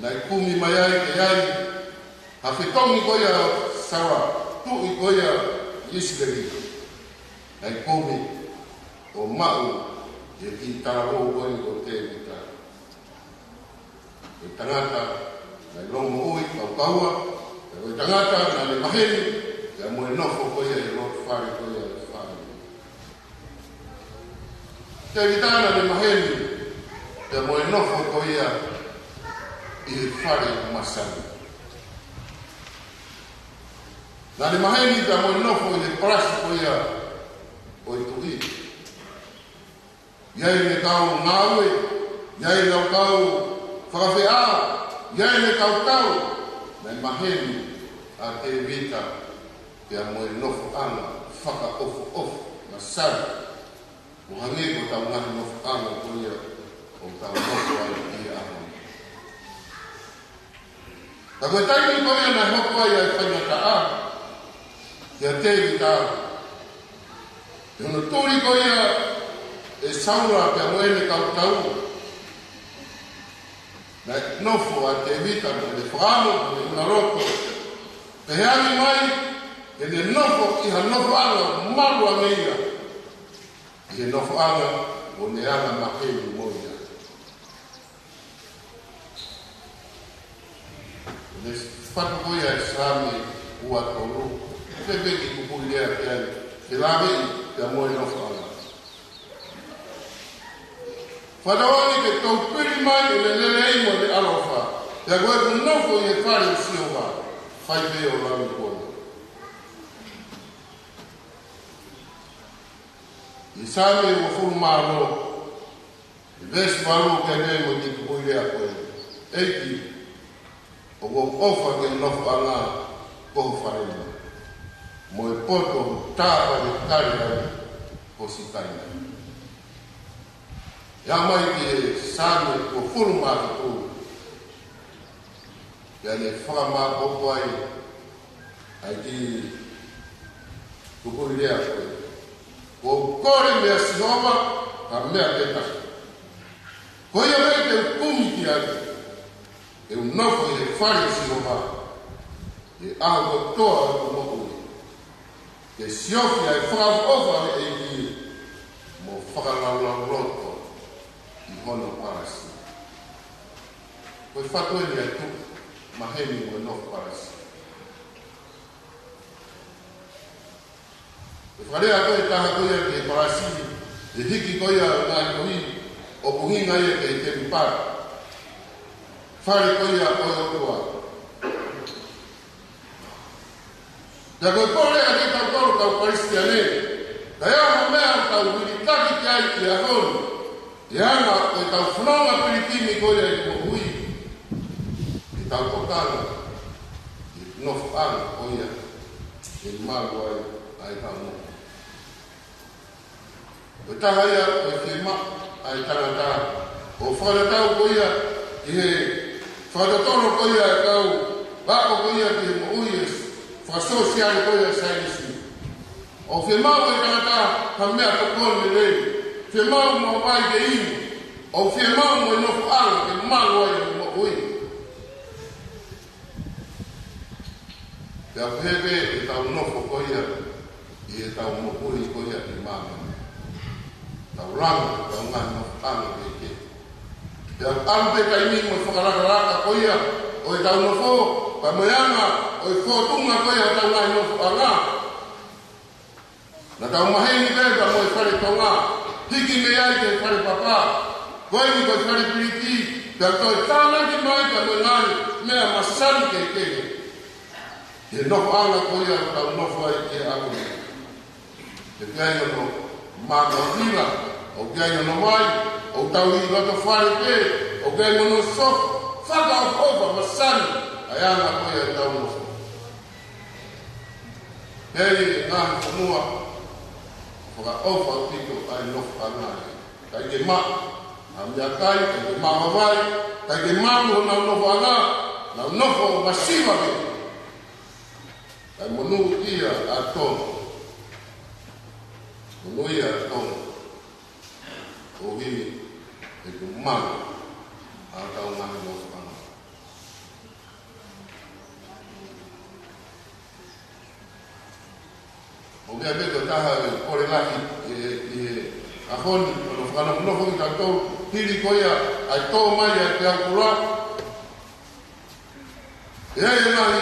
naʻe kumi mai ai ke ʻi ai ha fetongi ko ia ʻo Saula, tuʻi ko ia ʻo ʻIsileli. Naʻe kumi ʻo maʻu ʻi he kiʻi talavou ko eni ko Tēvita. Ko e tangata naʻe longomoʻui, kaukaua, pea ko e tangata naʻa ne maheni pea mo e nofo ko ia ʻi he loto fale ko ia ʻo e fale. Tēvita naʻa ne maheni pea mo e nofo ko ia ʻi he fale masani. Naʻa ne maheni pea mo e nofo ʻi he palasi ko ia ʻo e tuʻi. ʻI ai ʻene kau ngāue, ʻi ai ʻene kau fakafeʻao, ʻi ai ʻene kau tau. Naʻe maheni ʻa Tēvita pea mo e nofoʻanga fakaʻofoʻofa, masani, ʻo hangē ko ʻetau ngaahi nofoʻanga ko ia ʻoku tau nofo ai ʻi he ʻaho ni. Ka ko e taimi ko ia naʻe hoko ai ʻa e faingataʻa kia Tēvita, ʻi hono tuli ko ia ʻe Saula pea mo ʻene kau tau, naʻe nofo ʻa Tēvita mo ʻene fakaʻamu mo ʻene ʻuna loto, pea hē ange mai ke ne nofo ʻi ha nofoʻanga malu ange ia, ʻi he nofoʻanga ʻoku ne anga maheni mo ia. Ne fatu ko ia ʻa e Saame ua tolu, pea pehē ki he kupuʻi lea ki ai, ke lave pea mo e nofoʻanga. Fakatauange ke toupili mai ʻene lelei mo ʻene ʻaloʻofa, pea ko ʻeku nofo ʻi he fale ʻo Sihova, fai pē ʻo laui kuo. ʻI he Saame uofulu mā ono, ʻi he veesi valu, ʻoku pehē mo e kiʻi kupuʻi lea ko ē: ʻEiki, ʻoku ou ʻofa ki he nofoʻanga ko ho fale na, mo e poto ʻoku tāpanekale ai ho sikaina. ʻI he aʻu mai ki he Saame uofulu mā fitu, pea ne fakamāʻopoʻopo ai ʻa e kiʻi kupuʻi lea ko ē: Kuo u kole meia Sihova ha meʻa pē taha, ko ia pē te u kumi ki ai, ke u nofo ʻi he fale ʻo Sihova ʻi he ʻaho kotoa ʻo ʻeku moʻui, ke siofi ʻa e fakaʻofoʻofa ʻo e ʻEiki, mo fakalaulauloto ʻi hono palasi. Ko e fatu eni ʻa e tuʻi, maheni mo e nofo palasi. Ko e fakalea ko ē ʻe taha ko ia ki he palasi, ʻi he hiki ko ia ʻo e ngaahi tohi, ʻoku ʻuhinga ia ki he temipale, fale ko ia ʻo e ʻOtua. Pea ko e pole ʻa kitautolu kau Kalisitiane, ka ʻi ai ha meʻa ʻoku tau vilitaki ki ai ʻi he ʻaho ni, ʻi he anga ʻo ʻetau fononga pilikimi ko ia ʻi he moʻui, ke tau tokanga ki he nofoʻanga ko ia ʻe malu ai ʻa ʻetau moʻui. Ko e taha ia ʻo e fiemaʻu ʻa e tangata, ʻo fakatatau ko ia ki he fakatotolo ko ia ʻa e kau ako ko ia ki he moʻui fakasōsiale ko ia ʻa e saienisi. ʻOku fiemaʻu ʻe he tangata ha meʻatokoni lelei, fiemaʻu mo e vai ke inu, ʻoku fiemaʻu mo e nofoʻanga ke malu ai ʻene moʻui. Pea pehē pē ʻetau nofo ko ia ʻi heʻetau moʻui ko ia ʻi māmani. Tau langa ʻetau ngaahi nofoʻanga kehekehe. Pea ʻalu pē taimi mo e fakalakalaka ko ia ʻo ʻetau nofo, pea mo e anga ʻo e fōtunga ko ia ʻetau ngaahi nofoʻanga. Naʻa tau maheni pē pea mo e fale Tonga, hiki mei ai ki he fale papa, ko eni ko e fale Piliti, pea toe tānaki mai pea mo e ngaahi meʻa masani kehekehe. ʻI he nofoʻanga ko ia ʻoku tau nofo ai ʻi he ʻaho ni. ʻOku ʻi ai hono maama vila, ʻoku ʻi ai hono vai, ʻoku tau ʻi loto fale pē, ʻoku ʻi ai hono sofo, fakaʻofoʻofa, masani ʻa e anga ko ia ʻetau nofo. Pea ʻi he ngaahi fonua, fakaʻofa ʻaupito ʻa e nofoʻanga. ʻIkai ke maʻu ha meʻakai, ʻikai ke maʻu ha vai, ʻikai ke maʻu honau nofoʻanga, nau nofo masiva pē. Kae monūʻia ʻa Tonga. Monūʻia ʻa Tonga. ʻOku ʻi he tuʻumālie ʻa hotau ngaahi nofoʻanga. ʻOku ʻi ai pē ko e taha ʻe kole lahi ʻi he, ʻi he ʻaho ni, ʻo Fanofonofo kitautolu, hili ko ia ʻa e tō mai ʻa e peau kula. ʻE ʻi ai e ngaahi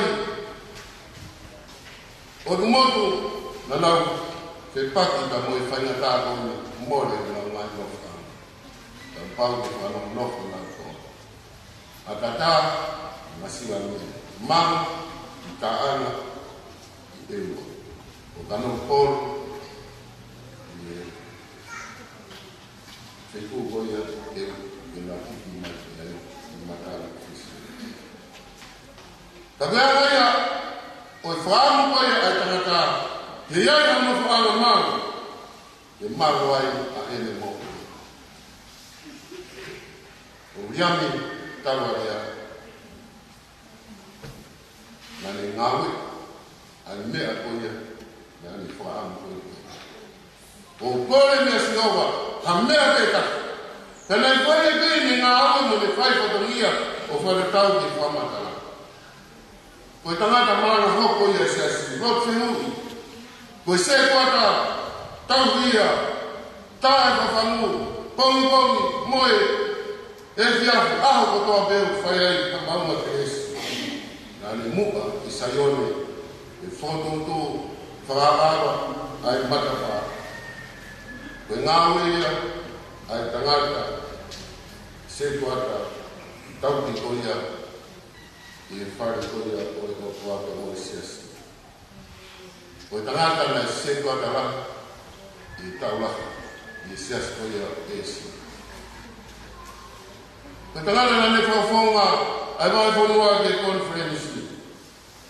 ʻotu motu naʻa nau fepaki pea mo e faingataʻa ko eni, mole ʻenau ngaahi nofo. Kuo pau ke fanofonofo nautolu. ʻAtata, masiva mei Maʻa, ʻi Taʻana, ʻi ʻEua. ʻO ka nau polo, ʻi he feituʻu ko ia ʻe, ʻe nau hiki mai ki ai, ʻi Matala Fisi. Ka ko e anga ia ʻo e fakaʻamu ko ia ʻa e tangata, ke ʻi ai ha nofoʻanga malu, ke malu ai ʻa ʻene moʻui. ʻO Uiliami Tavalea, naʻa ne ngāueʻi ʻa e meʻa ko ia, naʻa ne fakaʻamu ko ia. ʻOku kole meia Sihova ha meʻa pē taha. Ka naʻe fai pē ʻene ngāue mo ʻene fai fatongia ʻo fakatatau ki he fakamatala. Ko e tangata malanga hoko ia ʻi he siasi, lotu fehuʻi. Ko e sētuata tauhi ia, tā e fafangu, pongipongi, mo e efiafi, ʻaho kotoa pē ʻoku fai ai ha maʻunga kelesi. Naʻa ne muʻa ʻi Saione, ʻi he fokotuʻutuʻu fakaava ʻa e matapā. Ko e ngāue ia ʻa e tangata sētuata tauhi ko ia ʻi he fale ko ia ʻo e ʻOtua pea mo e siasi. Ko e tangata naʻe sētuata lahi ʻi he taʻu lahi ʻi he siasi ko ia ʻo ʻĒsia. Ko e tangata naʻa ne fakafofonga ʻa e vahefonua ki he konifelenisi.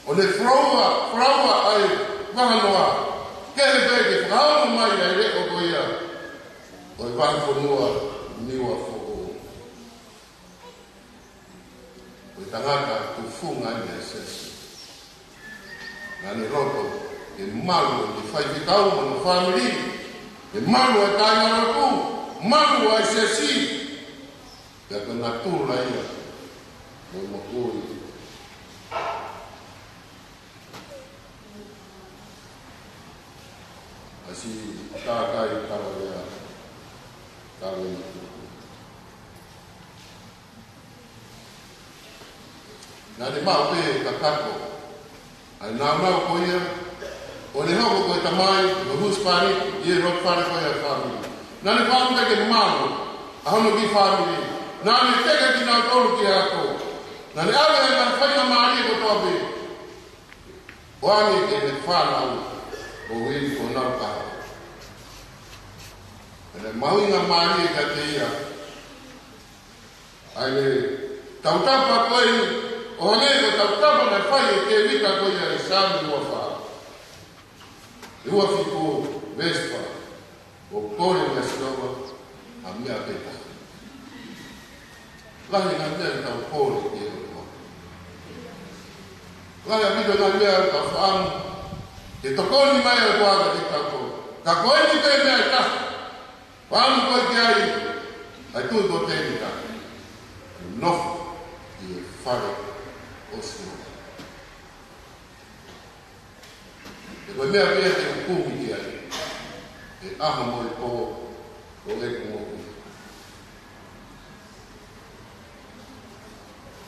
ʻO ne folaua, folaua ʻa e vahanoa, kehe pē ke fakaongo mai ʻa e leʻo ko ia ʻo e vahefonua Niua Foʻou. Ko e tangata tufunga ia ʻa e siasi. Naʻa ne loto ke malu ʻene faifekau mo hono fāmili, ke malu ʻa e kāingalotu, malu ʻa e siasi. Pea ko e natula ia mo hono moʻui. ʻA si takai Tavalea, Tavalea. Naʻa ne maʻu pē kakato ʻa e naunau ko ia, ʻo ne hoko ko e tamai, ko e husepāniti ʻi he loto fale ko ia ʻa e fāmili. Naʻa ne fakaʻamu ke malu ʻa hono kiʻi fāmili. Naʻa ne teke kinautolu ki he ako. Naʻa ne ʻave ʻa e ngaahi faingamālie kotoa pē ʻo ʻoange ki heʻene fānau ʻo ui ko nau kaha. Pea naʻe mahuʻingamālie kiate ia ʻa e tautapa ko eni, ʻo hangē ko e tautapa naʻe fai ʻe Tēvita ko ia ʻi Saame ua fā. ʻI he ua fitu, veesi fā. ʻOku kole meia Sihova ha meʻa pē taha. Lahi e ngaahi meʻa ʻoku tau kole ki he ʻOtua. Lahi ʻaupito e ngaahi meʻa ʻoku tau fakaʻamu ke tokoni mai ʻa e ʻOtua kiate kitautolu. Ka ko eni pē meʻa ʻe taha. Fakaʻamu koe ki ai, ʻa e tui ko Tēvita. Nofo ʻi he fale ʻo Sihova. He ko e meʻa pē ia te u kumi ki ai he ʻaho mo e pō ʻo ʻeku moʻui.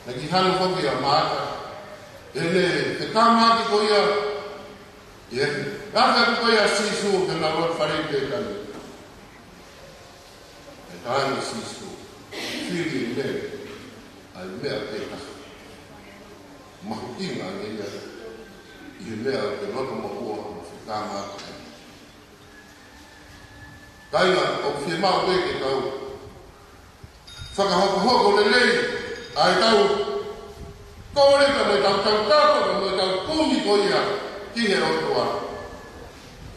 Naʻe kiʻi hanu foki ʻa Maʻata, ʻene fetāmaki ko ia, ʻi he ʻalu ko ia ʻa Sīsū ki he loto fale ʻi Pētani. ʻE tala ʻe Sīsū, fili ʻe Mele ʻa e meʻa pē taha. Mahuʻinga ange ia ʻi he meʻa ʻoku ke loto moʻua mo fetāmaki ai. Kāinga, ʻoku fiemaʻu pē ke tau fakahokohoko lelei ʻa ʻetau kole pea mo ʻetau tautapa pea mo ʻetau kumi ko ia ki he ʻOtua.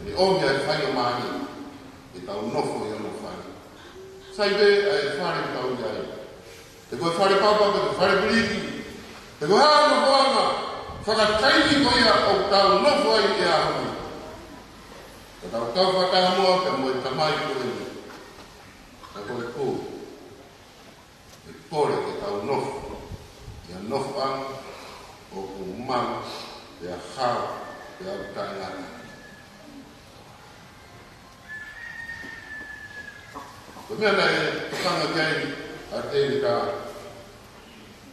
ʻE ʻomi ʻa e faingamālie ke tau nofo ʻi hono fale. Sai pē ʻa e fale ʻoku tau ʻi ai. Pe ko e fale papa, pe ko e fale piliki. Pe ko e hā ha nofoʻanga fakataimi ko ia ʻoku tau nofo ai he ʻaho ni. Ka tau kau fakataha muʻa pea mo e Tamai ko eni. Ka ko e kō. ʻE kole ke tau nofo ʻi ha nofoʻanga ʻoku malu, pea hao, pea ʻoku taʻengata. Ko e meʻa naʻe tokanga ki ai ʻa Tēvita,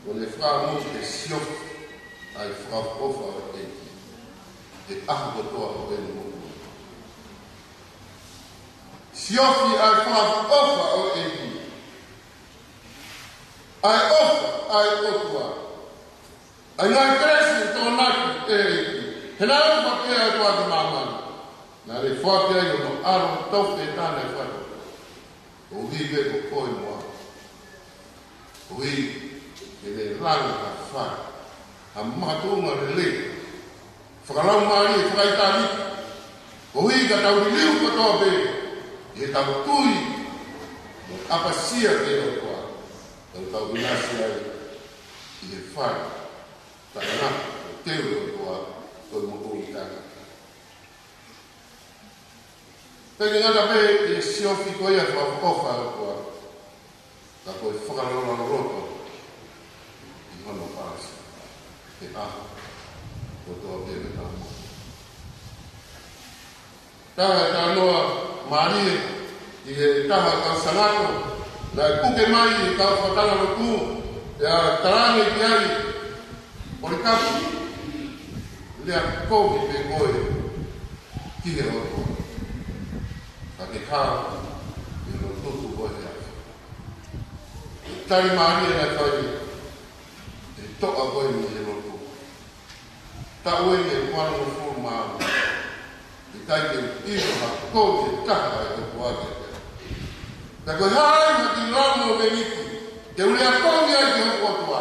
ʻo ne fakaʻamu ke siofi ʻa e fakaʻofoʻofa ʻo e ʻEiki he ʻaho kotoa ʻo ʻene moʻui. Siofi ʻa e fakaʻofoʻofa ʻo e ʻEiki. ʻA e ʻofa ʻa e ʻOtua. ʻA e ngaahi kelesi ʻoku tokonaki ʻe he ʻEiki. He naʻe ʻofa pē ʻa e ʻOtua ki māmani, naʻa ne foaki ai hono ʻAlo tofu ʻe taha naʻe fakatō. Koeʻuhi ke ko koe mo au. Koeʻuhi ke ne langa ha fale, ha makatuʻunga lelei fakalaumālie, fakaʻitāniti. Koeʻuhi ka tau liliu kotoa pē ʻi heʻetau tui mo ʻapasia ki he ʻOtua, tau tau ʻinasi ai ʻi he fale taʻengata ʻo e teu ʻo e ʻOtua, ko e moʻui taʻengata. Pea ʻikai ngata pē ʻi he siofi ko ia fakaʻofoʻofa ʻa e ʻOtua, ka ko e fakalaulauloto ʻi hono palasi he ʻaho kotoa pē ʻo ʻetau moʻui. Taha e talanoa mālie ʻi he taha e kau sangato naʻe puke mai ʻi he kau fakatanga lotu, pea talaange ki ai, Polikapu, lea kovi pē koe ki he ʻOtua, ka ke hao ʻi hono tutu ko ē he afi. Ko e tali mālie naʻe fai ʻe he toʻa ko eni ʻi he lotu. Taʻu eni ʻe valungofulu mā ono, ʻikai ke u ʻilo ha kovi ʻe taha ʻa e ʻOtua kiate au. Pea ko e hā ai ha kiʻi lamo ʻo e miti te u lea kovi ai ki hoku ʻOtua?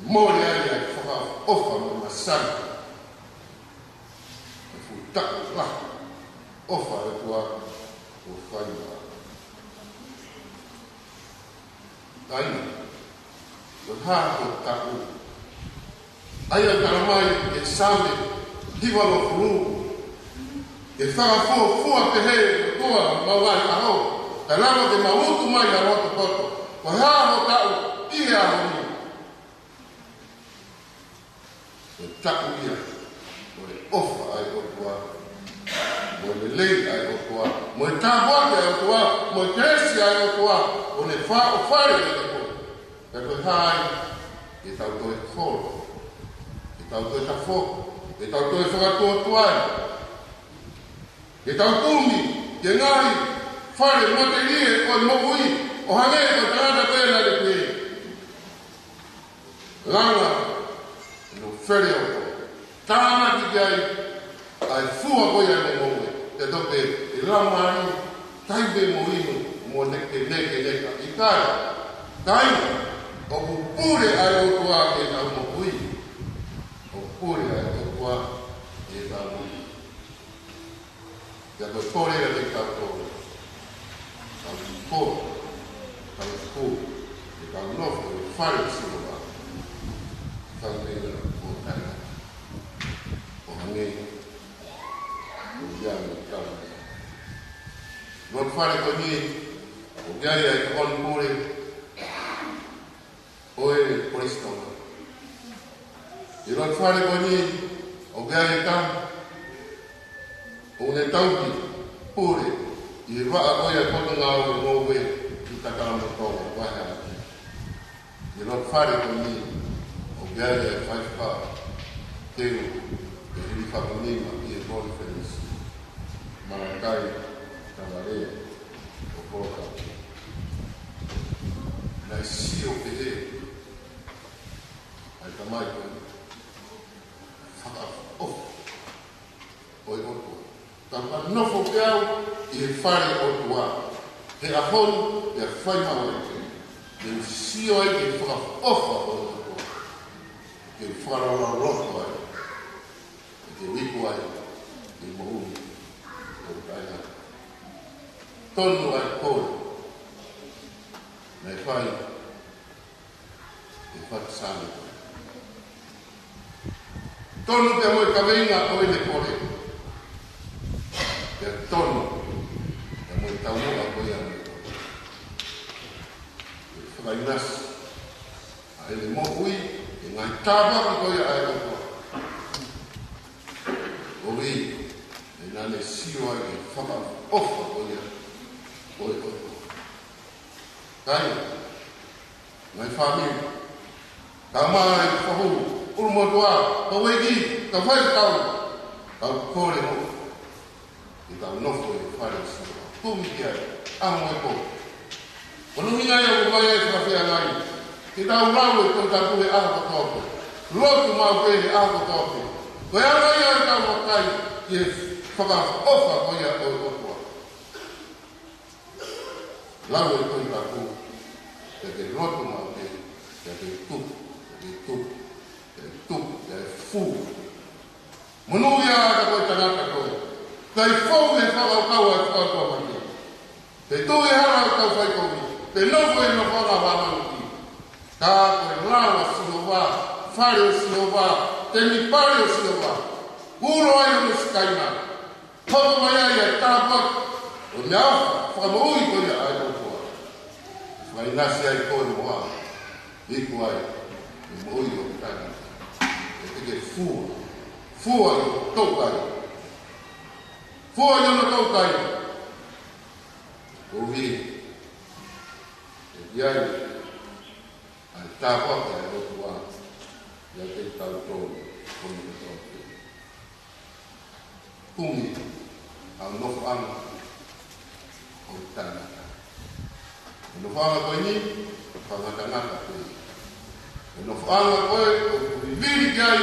Mole ai ʻa e fakaʻofoʻofa mo e masani, ʻa e fuʻu taʻu lahi ʻofa ʻa e ʻOtua ʻoku fai maʻau. Kāinga, ko e hā hoʻo taʻu? ʻA ia ʻoku talamai ʻe he Saame hivangofulu, ke fakafuofua pehē ʻa e ʻOtua ʻi homau ngaahi ʻaho, kae lava ke mau utu mai ha loto poto. Ko e hā hoʻo taʻu ʻi he ʻaho ni? Ko e taʻu ia ʻo e ʻofa ʻa e ʻOtua, mo e lelei ʻa e ʻOtua, mo e tāpuaki ʻa e ʻOtua, mo e kelesi ʻa e ʻOtua, ʻo ne fakaʻofoʻofa ʻa e ʻOtua. Pea ko e hā ai? Ke tau toe holo, ke tau toe tafoki, ke tau toe fakatuotuai, ke tau kumi ki he ngaahi fale matelie ʻo e moʻui, ʻo hangē ko e tangata ko ē naʻe pehē, langa ʻene feleʻoto, tānaki ki ai ʻa e fua ko ia ʻene ngoue, pea toki pehē, ʻe lau mālie, kai pē mo inu, mo nekeneka. ʻIkai, kāinga, ʻoku pule ʻa e ʻOtua ki heʻetau moʻui. ʻOku pule ʻa e ʻOtua ki heʻetau moʻui. Pea ko e kole ia kiate kitautolu, tau kole, tau kole, ke tau nofo ʻi he fale ʻo Sihova, tau meʻa ʻo taʻengata, ʻo hangē ko ia naʻe tau. Lotu fale ko eni, ʻoku ʻi ai ʻa e tokoni pule ʻo e kolisi Tonga. ʻI he lotu fale ko eni, ʻoku ʻi ai e tama ʻoku ne tauhi pule ʻi he vaʻa ko ia ʻo e Potungāue Ngoue ʻi Takalamotonga, Vaheʻākina. ʻI he lotu fale ko eni, ʻoku ʻi ai e faifekau teu ʻe hilifakinima ʻi he konifelenisi, Malakai Tavalea ʻo Polatapu. Naʻe sio pehē ʻa e tamai ko eni, fakaʻofoʻofa ʻo e ʻOtua. Tau ka nofo pē au ʻi he fale ʻo e ʻOtua he ʻaho ni, pea fai maʻu ai pē, te u sio ai ki he fakaʻofoʻofa ʻo e ʻOtua, ke fakalaulauloto ai, ke iku ai ki he moʻui ʻo taʻengata. Tonu ʻa e kole naʻe fai ʻe he fatu Saame. Tonu pea mo e kaveinga ʻo ʻene kole, pea tonu pea mo e taumuʻa ko ia ʻo ʻene kole. ʻE fakaʻinasi ʻa ʻene moʻui ʻi he ngaahi tāpuaki ko ia ʻa e ʻOtua. ʻOku ʻi ai, he naʻa ne sio ai ki he fakaʻofoʻofa ko ia ʻo e ʻOtua. Kāinga, ngaahi fāmili, tama, fahu, ʻulumotuʻa, kau ʻeiki, kau faifekau, kau kole mo ke tau nofo ʻi he fale ʻo Sihova. Kumi ki ai, ʻaho mo e pō. Ko hono ʻuhinga ia ʻoku ʻomai ai e fakafeangai. Ke tau lau e Tohi Tapu he ʻaho kotoa pē. Lotu maʻu pē he ʻaho kotoa pē. Ko e anga ia ʻo ʻetau vakai ki he fakaʻofoʻofa ko ia ʻo e ʻOtua. Lau e Tohi Tapu, pea ke lotu maʻu pē, pea ke tupu, pea ke tupu, pea ke tupu, pea ke fua. Monūʻia ā ka ko e tangata koe. Kae fou he fakakaukau ʻa e fakaʻotuamate. Pe tuʻu he hala ʻo e kau faikovi. Pe nofo he nofoʻanga ʻo e vāmanguti. Ka ko e lao ʻa Sihova, fale ʻo Sihova, temipale ʻo Sihova. Ulo ai hono sikaina. Hoko mai ai ʻa e tāpuaki ʻo e meʻaʻofa fakamoʻui ko ia ʻa e ʻOtua. Fakaʻinasi ai koe mo au. Iku ai e moʻui ʻo e tangata. ʻE te ke fua. Fua ʻi hono toutai. Fua ʻi hono toutai. Koeʻuhi ʻe ʻi ai ʻa e tāpuaki ʻa e ʻOtua ʻiate kitautolu kotoa pē. Kumi ʻa e nofoʻanga ʻo e tangata. ʻA e nofoʻanga ko eni, fakangatangata pē. ʻA e nofoʻanga ko ē ʻoku vivili ki ai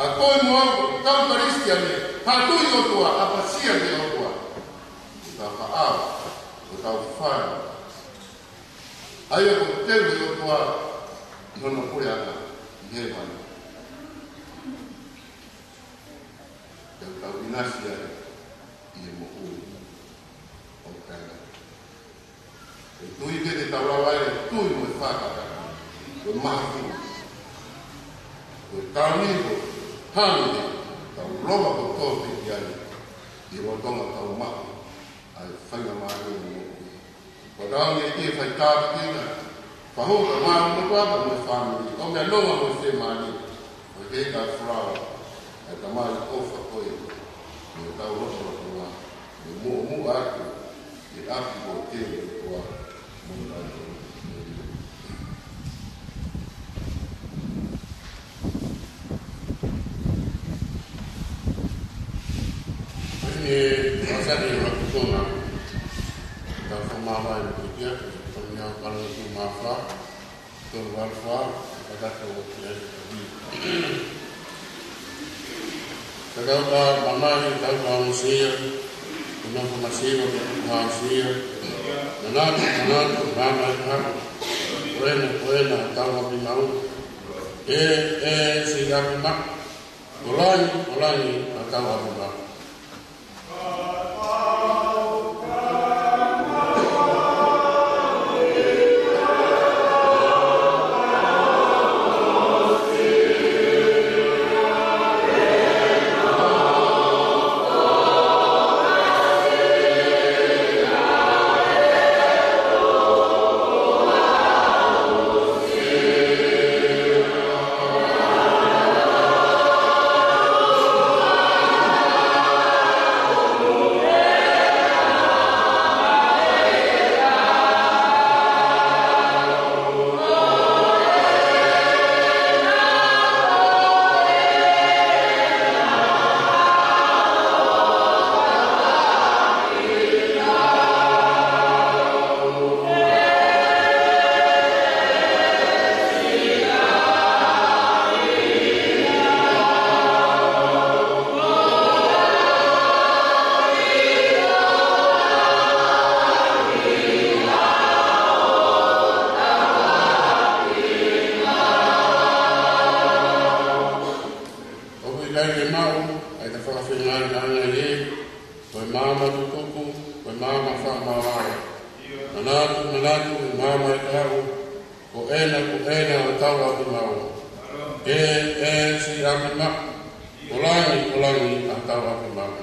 ʻa koe mo au, kau Kalisitiane, ha tui ʻOtua, ʻapasia ki he ʻOtua. Ko hotau kahaʻu, ko hotau fale. ʻA ia ʻoku teu ʻe he ʻOtua ʻi hono puleʻanga ʻi hēvani. Ke tau ʻinasi ai ʻi he moʻui ʻo e tangata. ʻE tui pē ke tau lava ai e tui mo e fakakakato, ko e mahafu, ko e tauni, ko e hangē, tau lava kotoa pē ki ai, ʻi he lotolotonga tau maʻu ʻa e faingamālie ʻo e moʻui. Ko e tauni ʻe fai tāpuekina, fahu, tama, ʻulumotuʻa mo e fāmili, ʻo meʻa nonga mo e fiemālie, ʻo e kei ka flau, ʻa e Tamai ʻofa ko ia, mo e tau lotolotonga, mo e muʻomuʻa atu, ʻi he ʻapi ko e kei ʻOtua, mo e tau lotolotonga. Ko e meʻa ʻoku ou ʻoatu ʻi he ʻaho ni, tau fakamāvae mo e kia, ko e meʻa ʻoku ʻalu atu mā fā, tolu ʻalu fā, ka tau ʻoatu ʻi he ʻaho ni. Ka tau ka mamahi, tau ka ongosia, ko e nofo masiva, ko e nofo hāsia. Manatu, manatu, maama e kahaʻu. Ko ena, ko ena, tau ʻapi maʻu. ʻE, ʻe, siʻi ʻapi maʻu. Ko langi, ko langi, ʻa tau ʻapi maʻu. ʻOku ʻikai ke maʻu ʻa e fakafeangai ʻa e ngaahi ʻē, ko e maama tutuku, ko e maama fakamāvae. Manatu, manatu, ko e maama e kahaʻu, ko ena, ko ena, ʻa tau ʻapi maʻu. ʻE, ʻe, siʻi ʻapi maʻu, ko langi, ko langi, ʻa tau ʻapi maʻu.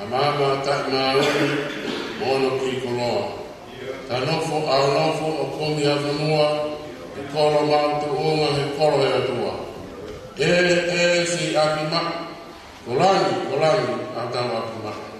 ʻa Maama Taʻemaʻoni mo hono kiʻi koloa. Ka nofo ʻaonofo ʻo kumi ha fonua, ʻi he kolo maʻu tuʻunga he kolo ʻo e ʻOtua. ʻE, ʻe siʻaki maʻu, ko langi, ko langi ʻa hotau ʻapi maʻu.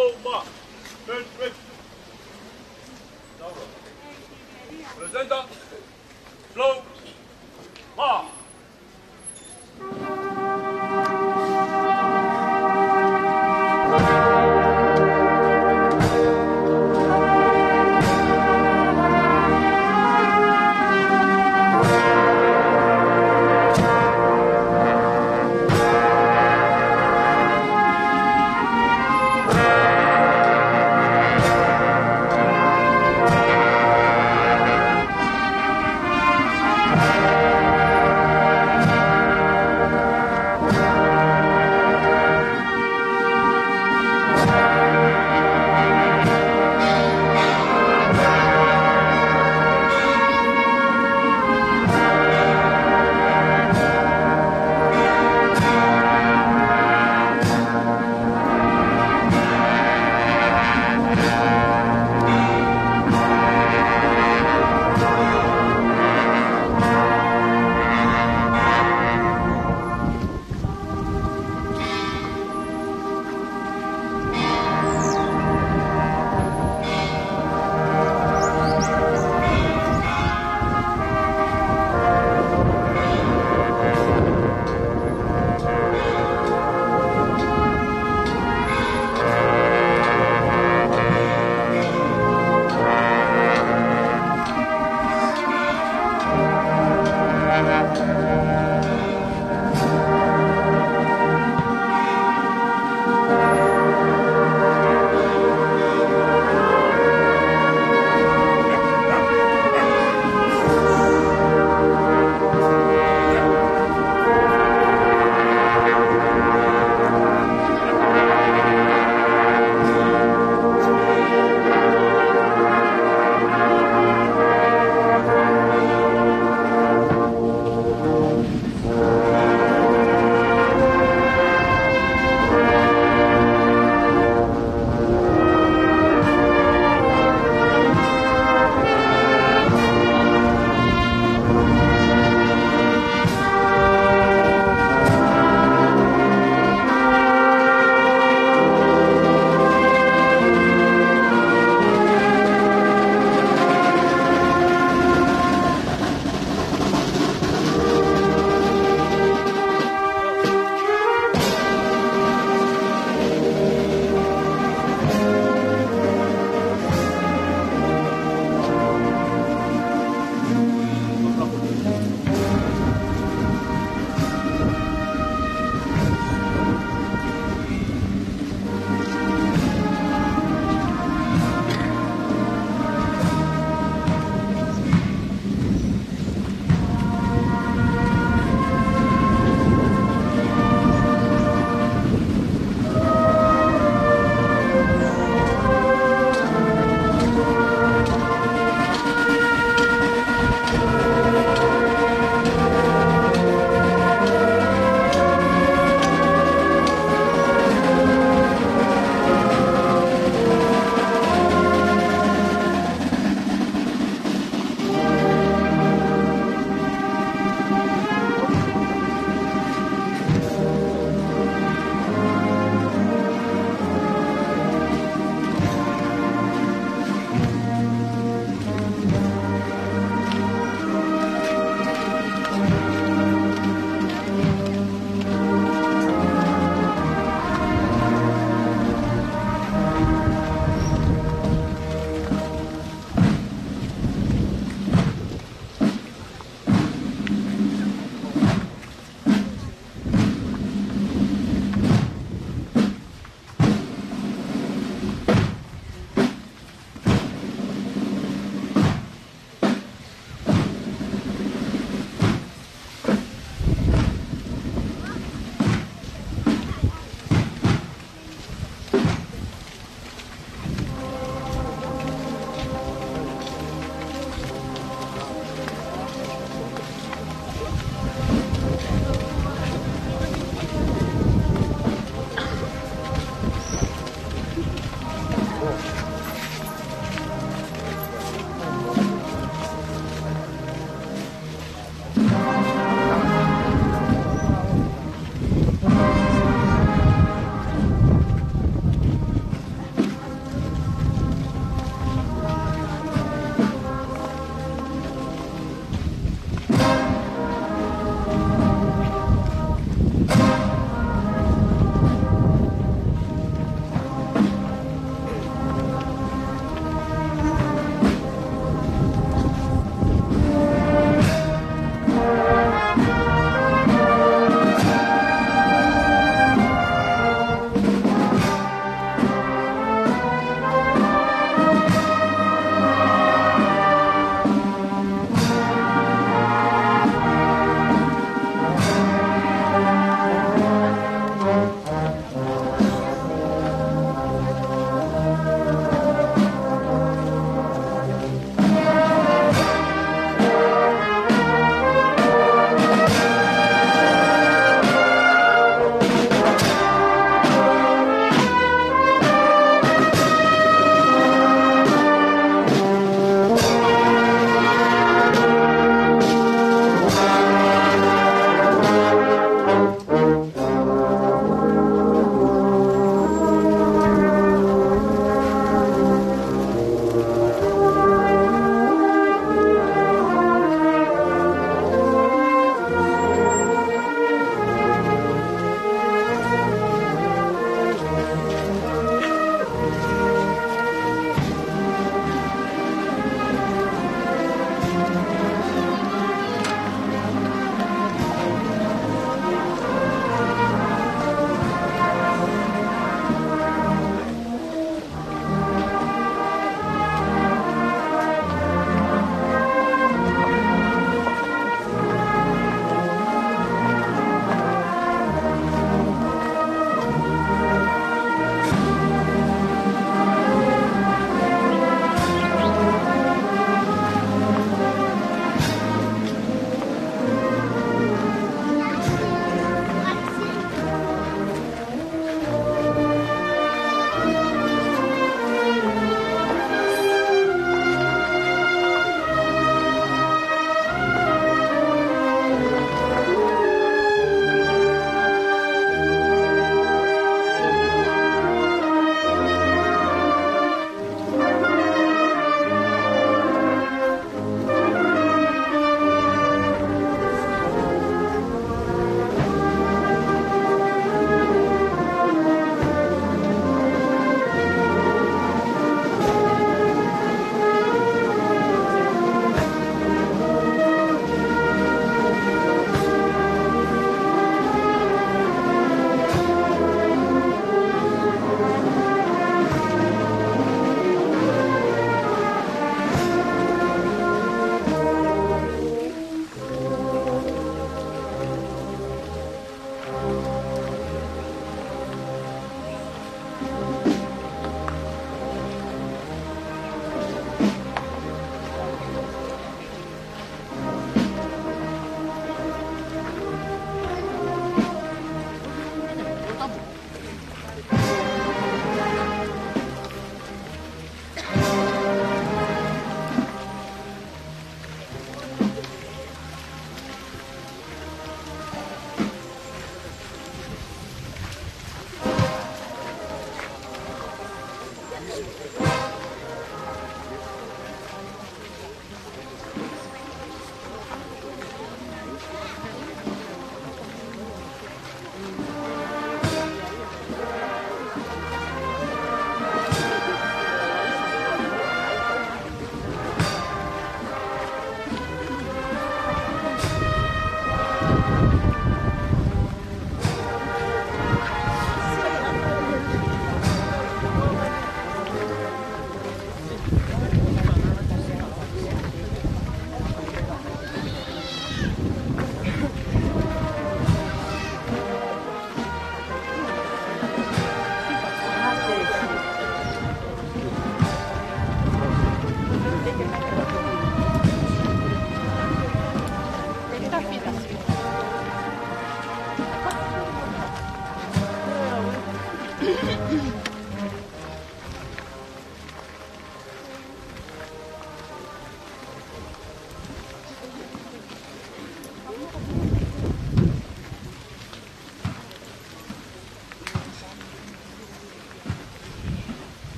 Flow, march. Presenter, flow, march.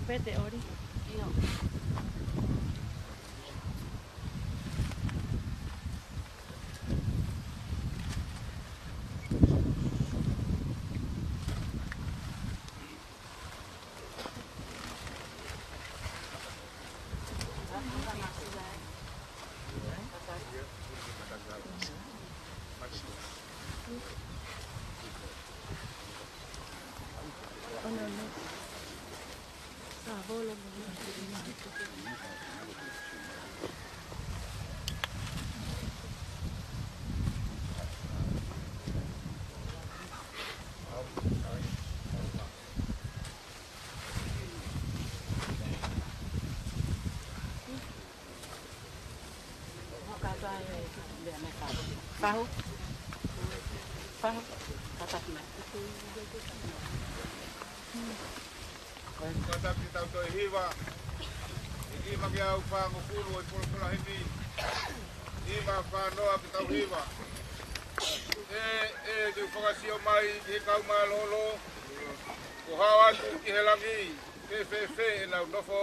Pete ori. Fahu. Fahu. Kātaki mai. Kātaki tau toe hiva. ʻI he nima ke au fāngofulu ʻo e folofola heni. Nima fā noa ke tau hiva. ʻE, ʻe, te u fakasio mai ki he kau mālōlō. Ko hao atu ki he langi. Ke fēfē ʻenau nofo.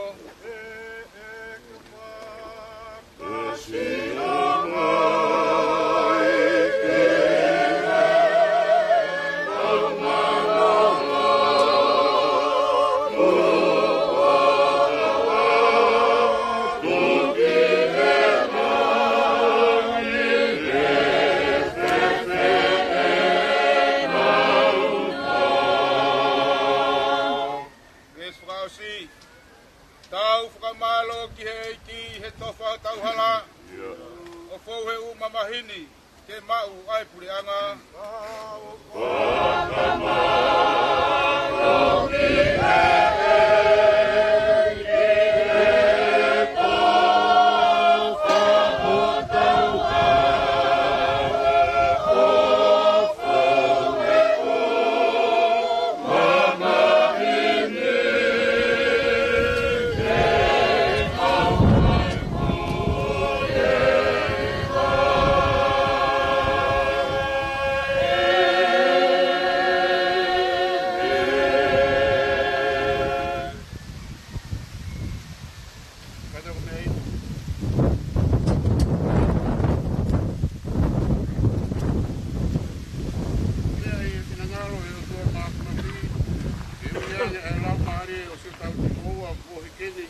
Veesi fakaʻosi. Tau fakamālō ki he ʻEiki he tofa tauhala. ʻO fou he ʻū mamahi ni ke maʻu ʻa e puleʻanga. Pea ʻi he finangalo ʻo e ʻOtua Māfimafi, ke ui ange ʻa e Laumālie ʻo Sihova ʻo tau timoua kuo hikeni,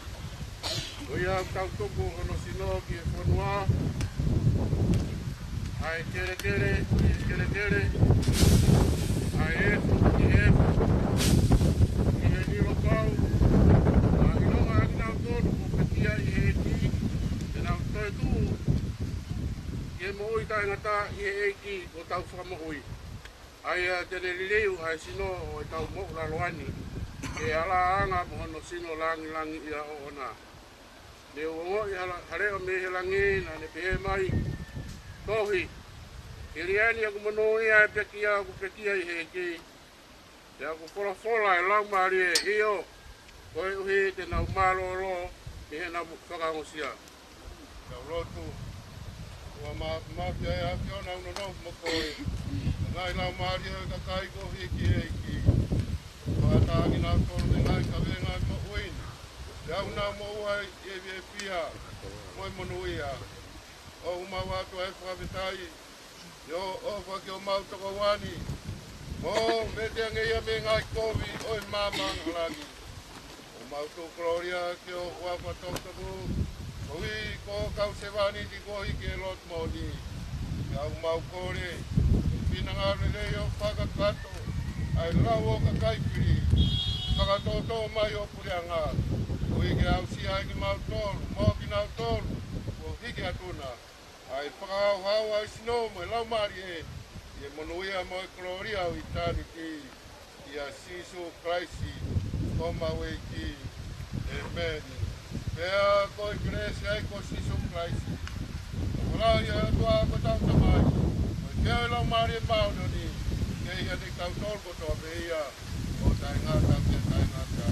ko ia ʻoku tau tuku hono sino ki he fonua, ʻa e kelekele ki he kelekele, ʻa e efu ki he efu, ki he nima pau, ʻa e ʻilonga ʻa kinautolu kuo pekia ʻi he ʻEiki, te nau toetuʻu ki he moʻui taʻengata ʻi he ʻEiki ko hotau Fakamoʻui. ʻA ia te ne liliu ʻa e sino ʻo ʻetau moʻulaloa ni, ke ala ʻanga mo hono sino langilangiʻia ʻoʻona. Ne u ongoʻi ha la-, ha leʻo mei he langi, naʻa ne pehē mai, Tohi, ke lea ʻeni ʻoku monūʻia ʻa e pekia ʻoku pekia ʻi he ʻEiki, Pea ʻoku folofola ʻa e Laumālie, ʻio, koeʻuhi te nau mālōlō ʻi heʻenau fakaongosia. Tau lotu. ʻOtua Māfimafi, ʻa e ʻAfiona, ʻoku nonofo mo koe. Ngaahi laumālie ʻo e kakai kuo hiki, ʻEiki, ʻoku fakataha kinautolu mo e ngaahi kavenga ʻo e moʻui ni. Pea ʻoku nau moʻua ʻi he fiefia mo e monūʻia. ʻOku mau ʻoatu ʻa e fakafetaʻi ʻi hoʻo ʻofa ki homau tokoua ni, mo vete ange ia mei he ngaahi kovi ʻo e maama angahala ni. ʻOku mau tuku kolōlia ki ho huafa toputapu, koeʻuhi ko e kau sevāniti kuo hiki he lotu moʻoni. Pea ʻoku mau kole ʻa e finangalo lelei ʻo fakakakato ʻa e lau ʻo e kakai fili, fakatōtō mai ho puleʻanga, koeʻuhi ke aʻusia ai kimautolu mo kinautolu kuo hiki atu na, ʻa e fakahaohaoa ʻo e sino mo e laumālie, ʻi he monūʻia mo e kolōlia ʻo ʻitāniti. ʻIa Sīsū Kalaisi ko homau ʻEiki. ʻĒmeni. Pea ko e kelesi ʻa e ʻEiki ko Sīsū Kalaisi, ʻofa lahi ʻa e ʻOtua ko hotau Tamai, mo e feohi ʻa e Laumālie Māʻoniʻoni, ke ʻiate kitautolu kotoa pē ia, ʻo taʻengata pea taʻengata.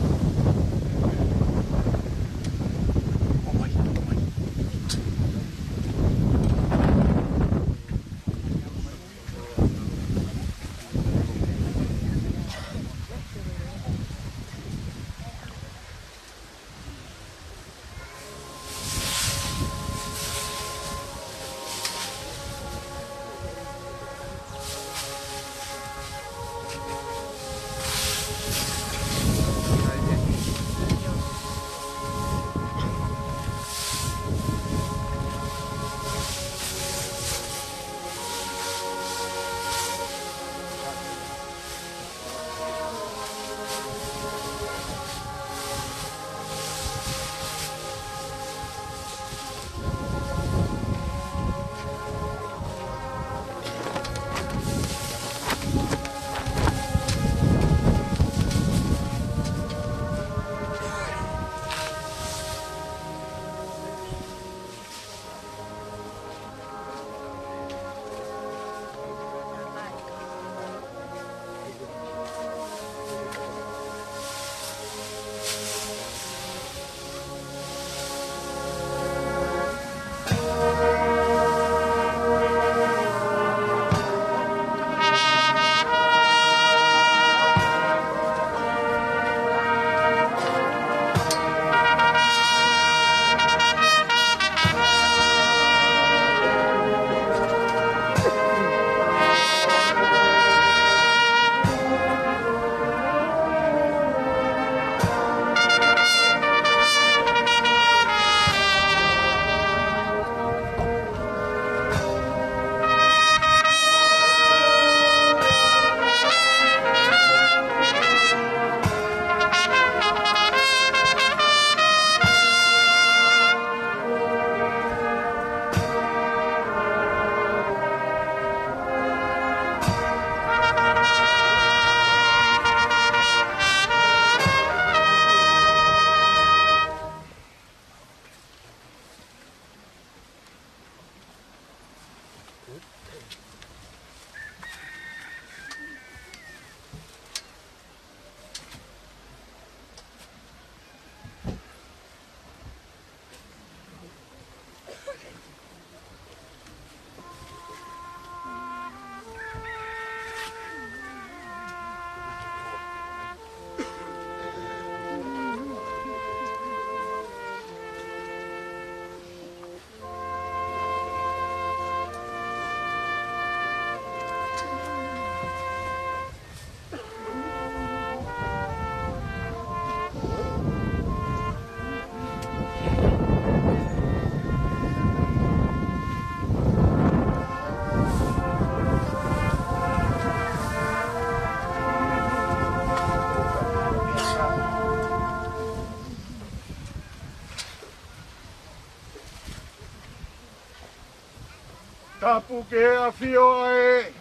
Tapu ki he ʻafio ʻa e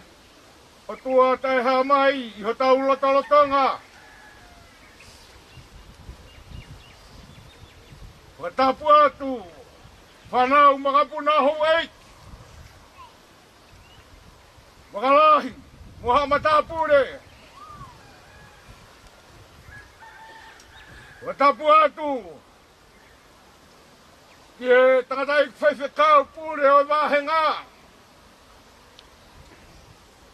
ʻOtua Taʻehāmai ʻi hotau lotolotonga. Fakatapu atu, fānau makapuna houʻeiki, makalahi, mo haʻa matāpule. Fakatapu atu ki he tangataʻeiki faifekau pule ʻo e vāhenga,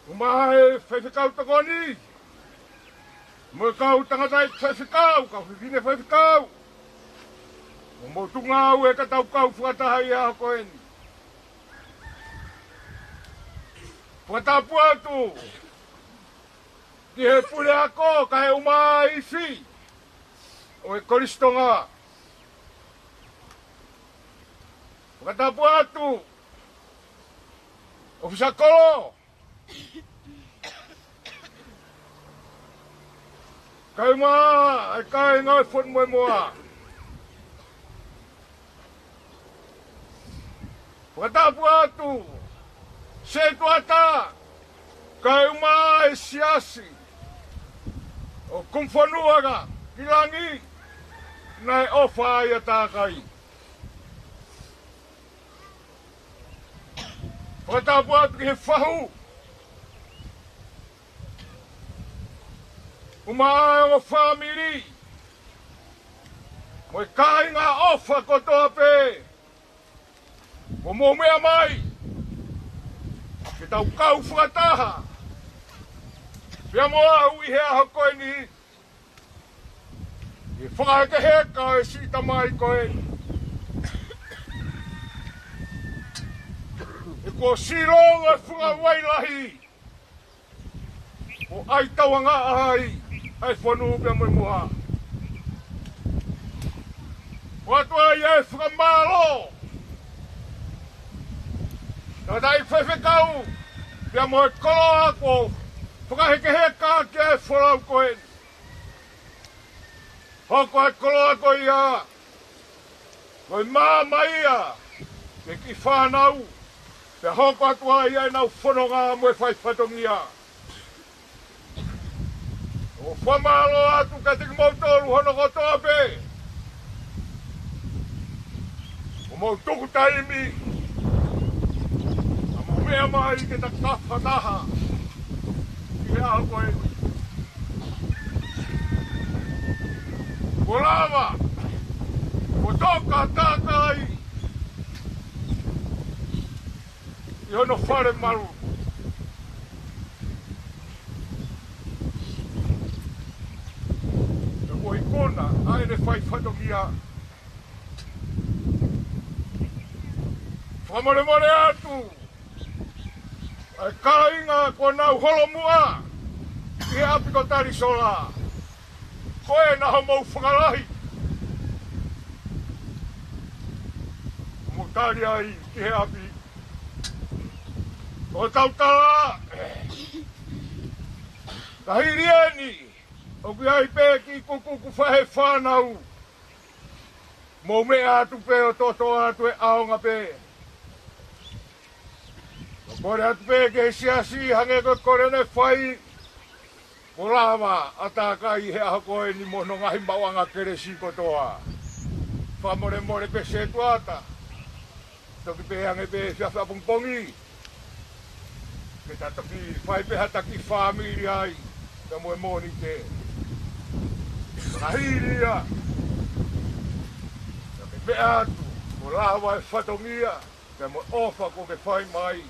ʻumaʻā e faifekau tokoni, mo e kau tangataʻeiki faifekau, kau fefine faifekau, mo e motuʻa ngāue ka tau kau fakataha ʻi he ʻaho ko eni. Fakatapu atu ki he puleako kae ʻumaʻā e ifi ʻo e Kolisi Tonga. Fakatapu atu ʻofisa kolo, kae ʻumaʻā e kāinga ʻo e Fonumoemoa. Fakatapu atu Setuata, kae ʻumaʻā e siasi ʻo Kumu Fonua ki Langi, naʻe ʻofa ai ʻa Takai. Fakatapu atu ki he fahu, ʻumaʻā e ongo fāmili, mo e kāinga ʻofa kotoa pē kuo mou meʻa mai ke tau kau fakataha pea mo au ʻi he ʻaho ko eni, ʻi he fakahekeheka ʻo e siʻi tamai ko eni. He kuo silonga e funga vai lahi ʻo ʻai tauangaʻa ai ʻa e fonu pea mo e moa. ʻOatu ai e fakamālō ki he tangataʻeiki faifekau pea mo e koloa kuo fakahekeheka ki ai e folau ko eni. Hoko e koloa ko ia ko e maama ia ki he kiʻi fānau, pea hoko atu ai ʻenau fononga mo e fai fatongia. ʻOku fakamālō atu kiate kimoutolu hono kotoa pē ʻoku mou tuku taimi ʻo mou meʻa mai ke ta kau fakataha ʻi he ʻaho ko eni. Kuo lava, kuo toka ʻa Takai ʻi hono fale malu. Pea kuo ikuna ʻa ʻene fai fatongia. Fakamolemole atu ʻa e kāinga kuo nau holomuʻa ʻi he ʻapi ko Talisola, ko ena hoʻomou fakalahi, mou tali ai ki he ʻapi. ʻOku tau tala, ka hili eni ʻoku ʻi ai pē kiʻi kukuku fahe fānau, mou meʻa atu pē ʻo toʻotoʻo atu e ʻaonga pē. Mou kole atu pē ki he siasi hangē ko e kole naʻe fai, kuo lava ʻa Takai he ʻaho ko eni mo hono ngaahi maʻuʻanga kelesi kotoa. Fakamolemole pē Setuata, toki pē ange pē efiafi ʻapongipongi ke ta toki fai pē ha taki fāmili ai, ka mo e Mōnite. Ka hili ia, toki meʻa atu, kuo lava e fatongia pea mo e ʻofa kuo ke fai mai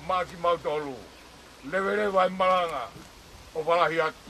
maʻa kimautolu. Leveleva e malanga, ʻofa lahi atu.